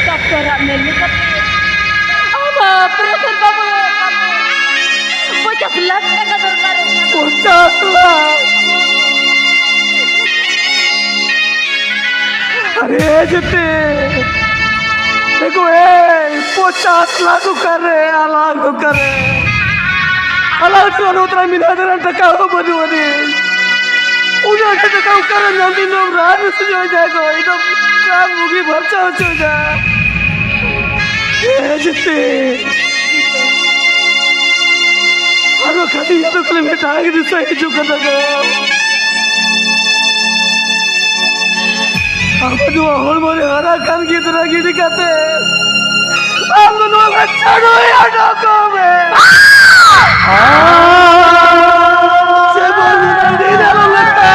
ᱰᱟᱠᱛᱚᱨᱟᱜ ᱢᱮᱱ ᱞᱮᱠᱟᱛᱮ ᱟᱢᱟᱜ ᱚᱯᱟᱨᱮᱥᱚᱱ ᱵᱟᱵᱚᱫ ᱯᱚᱧᱪᱟᱥ ᱞᱟᱠᱷ ᱴᱟᱠᱟ ᱫᱚᱨᱠᱟᱨᱚᱜ ᱠᱟᱱᱟ᱾ ᱯᱚᱧᱪᱟᱥ ᱞᱟᱠᱷ? ᱟᱨᱮ ᱡᱮᱛᱮ, ᱮᱜᱳ ᱮᱭ, ᱯᱚᱧᱪᱟᱥ ᱞᱟᱠᱷ ᱚᱠᱟᱨᱮ, ᱟᱞᱟᱝ ᱚᱠᱟᱨᱮ? ᱟᱞᱟᱝ ᱴᱷᱮᱱ ᱩᱱᱟᱹᱜ ᱢᱮᱱᱟᱜ ᱫᱟᱨᱟᱢ ᱴᱟᱠᱟ ᱦᱚᱸ ᱵᱟᱹᱱᱩᱜ ᱟᱹᱱᱤᱡ᱾ ᱩᱱᱟᱹᱜ ᱰᱷᱮᱨ ᱴᱟᱠᱟ ᱚᱠᱟᱨᱮ ᱧᱟᱢ ᱫᱤᱧ ᱫᱚ ᱨᱟᱱ ᱦᱚᱪᱚᱭ ᱡᱟᱦᱟᱸᱭ ᱠᱚ, ᱤᱧ ᱫᱚ ᱨᱟᱱ ᱵᱩᱜᱤ ᱯᱷᱟᱨᱪᱟ ᱦᱚᱪᱚᱭ ᱡᱟ᱾ ᱮ ᱡᱮᱛᱮ᱾ ᱟᱨᱚ ᱠᱷᱟᱹᱞᱤ ᱟᱨᱚ ᱠᱷᱟᱹᱞᱤ ᱢᱤᱫᱴᱟᱝ ᱜᱮ ᱫᱤᱥᱟᱹ ᱦᱤᱡᱩᱜ ᱠᱟᱱ ᱛᱟᱠᱚ᱾ ᱟᱢ ᱱᱚᱣᱟ ᱦᱚᱲᱢᱚ ᱨᱮ ᱦᱟᱨᱟ ᱠᱟᱱ ᱜᱤᱫᱽᱨᱟᱹ ᱜᱤᱰᱤ ᱠᱟᱛᱮ ᱟᱢ ᱫᱚ ᱱᱚᱣᱟ ᱠᱷᱚᱱ ᱪᱟᱰᱚᱭ ᱚᱰᱚᱠᱚᱜ ᱢᱮ᱾ ᱡᱮᱢᱚᱱ ᱟᱹᱰᱤ ᱟᱞᱚ ᱞᱮᱠᱟ᱾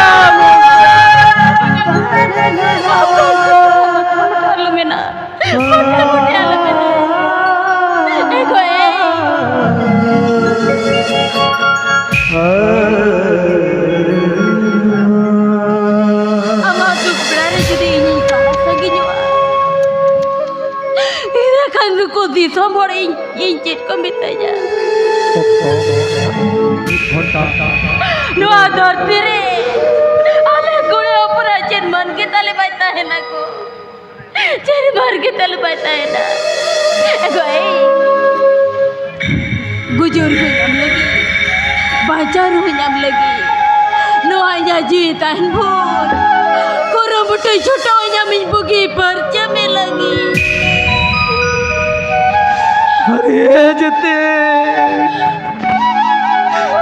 ᱟᱞᱚ ᱢᱮᱱᱟ᱾ ᱢᱚᱴᱮ ᱢᱚᱴᱮ ᱟᱞᱚ ᱢᱮᱱᱟ᱾ ᱮ ᱜᱚ, ᱮ᱾ ᱟᱢᱟᱜ ᱫᱩᱠ ᱵᱮᱲᱟ ᱨᱮ ᱡᱩᱫᱤ ᱤᱧᱤᱧ ᱥᱟᱦᱟ ᱥᱟᱺᱜᱤᱧᱚᱜᱼᱟ, ᱤᱱᱟᱹ ᱠᱷᱟᱱ ᱱᱩᱠᱩ ᱫᱤᱥᱚᱢ ᱦᱚᱲ ᱤᱧ, ᱤᱧ ᱪᱮᱫ ᱠᱚ ᱢᱮᱛᱟᱹᱧᱟ? ᱚᱠᱛᱚ ᱢᱤᱫ ᱜᱷᱚᱱᱴᱟ᱾ ᱱᱚᱣᱟ ᱫᱷᱟᱹᱨᱛᱤ ᱨᱮ ᱟᱞᱮ ᱠᱩᱲᱤ ᱦᱚᱯᱚᱱᱟᱜ ᱪᱮᱫ ᱢᱟᱹᱱ ᱜᱮ ᱛᱟᱞᱮ ᱵᱟᱭ ᱛᱟᱦᱮᱱᱟ ᱜᱚ? ᱪᱮᱫ ᱢᱟᱨᱜᱮ ᱛᱟᱞᱮ ᱵᱟᱭ ᱛᱟᱦᱮᱱᱟ? ᱮᱜᱳ ᱮᱭ, ᱜᱩᱡᱩᱜ ᱨᱮᱦᱚᱸᱧ ᱟᱢ ᱞᱟᱹᱜᱤᱫ, ᱵᱟᱧᱪᱟᱣ ᱨᱮᱦᱚᱸᱧ ᱟᱢ ᱞᱟᱹᱜᱤᱫ, ᱱᱚᱣᱟ ᱤᱧᱟᱹᱜ ᱡᱤᱣᱤ ᱛᱟᱦᱮᱱ ᱵᱷᱳᱨ ᱠᱩᱨᱩᱢᱩᱴᱩᱭ ᱪᱷᱩᱴᱟᱹᱣ ᱟᱹᱧ ᱟᱢᱤᱧ ᱵᱩᱜᱤ ᱯᱷᱟᱨᱪᱟ ᱢᱮ ᱞᱟᱹᱜᱤᱫ᱾ ᱟᱨᱮ ᱡᱮᱛᱮ,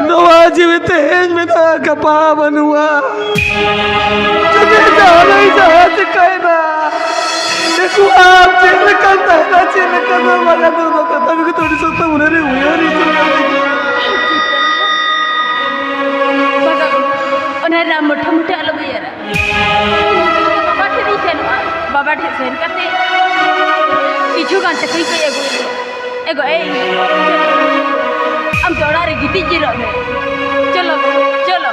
ᱱᱚᱣᱟ ᱡᱤᱣᱤ ᱛᱮᱦᱮᱧ ᱢᱮᱱᱟᱜᱼᱟ, ᱜᱟᱯᱟ ᱵᱟᱹᱱᱩᱜᱼᱟ᱾ ᱡᱩᱫᱤ ᱡᱟᱦᱟᱱᱟᱜ ᱡᱟᱦᱟᱸ ᱪᱤᱠᱟᱹᱭᱮᱱᱟ, ᱫᱤᱠᱩ ᱟᱢ ᱪᱮᱫ ᱞᱮᱠᱟᱢ ᱛᱟᱦᱮᱱᱟ, ᱪᱮᱫ ᱞᱮᱠᱟ ᱫᱚ ᱵᱟᱝᱟ, ᱱᱚᱣᱟ ᱠᱟᱛᱷᱟ ᱠᱚᱜᱮ ᱛᱚ ᱟᱹᱰᱤ ᱥᱚᱠᱛᱚ ᱢᱚᱱᱮᱨᱮ ᱩᱭᱦᱟᱹᱨ ᱦᱤᱡᱩᱜ ᱠᱟᱱ ᱛᱤᱧᱟ᱾ ᱵᱟᱵᱟ, ᱚᱱᱟ ᱨᱮᱱᱟᱜ ᱢᱩᱴᱷᱟᱹ ᱢᱩᱴᱷᱟᱹ ᱟᱞᱚᱢ ᱩᱭᱦᱟᱹᱨᱟ᱾ ᱵᱟᱵᱟ ᱴᱷᱮᱱ ᱤᱧ ᱥᱮᱱᱚᱜᱼᱟ᱾ ᱵᱟᱵᱟ ᱴᱷᱮᱱ ᱥᱮᱱ ᱠᱟᱛᱮ ᱠᱤᱪᱷᱩ ᱜᱟᱱ ᱴᱟᱠᱟᱧ ᱠᱚᱭ ᱟᱹᱜᱩᱭᱟ᱾ ᱮᱜᱳ ᱮᱭ, ᱟᱢ ᱫᱚ ᱚᱲᱟᱜ ᱨᱮ ᱜᱤᱛᱤᱡ ᱡᱤᱨᱟᱹᱜ ᱢᱮ᱾ ᱪᱚᱞᱚ, ᱪᱚᱞᱚ᱾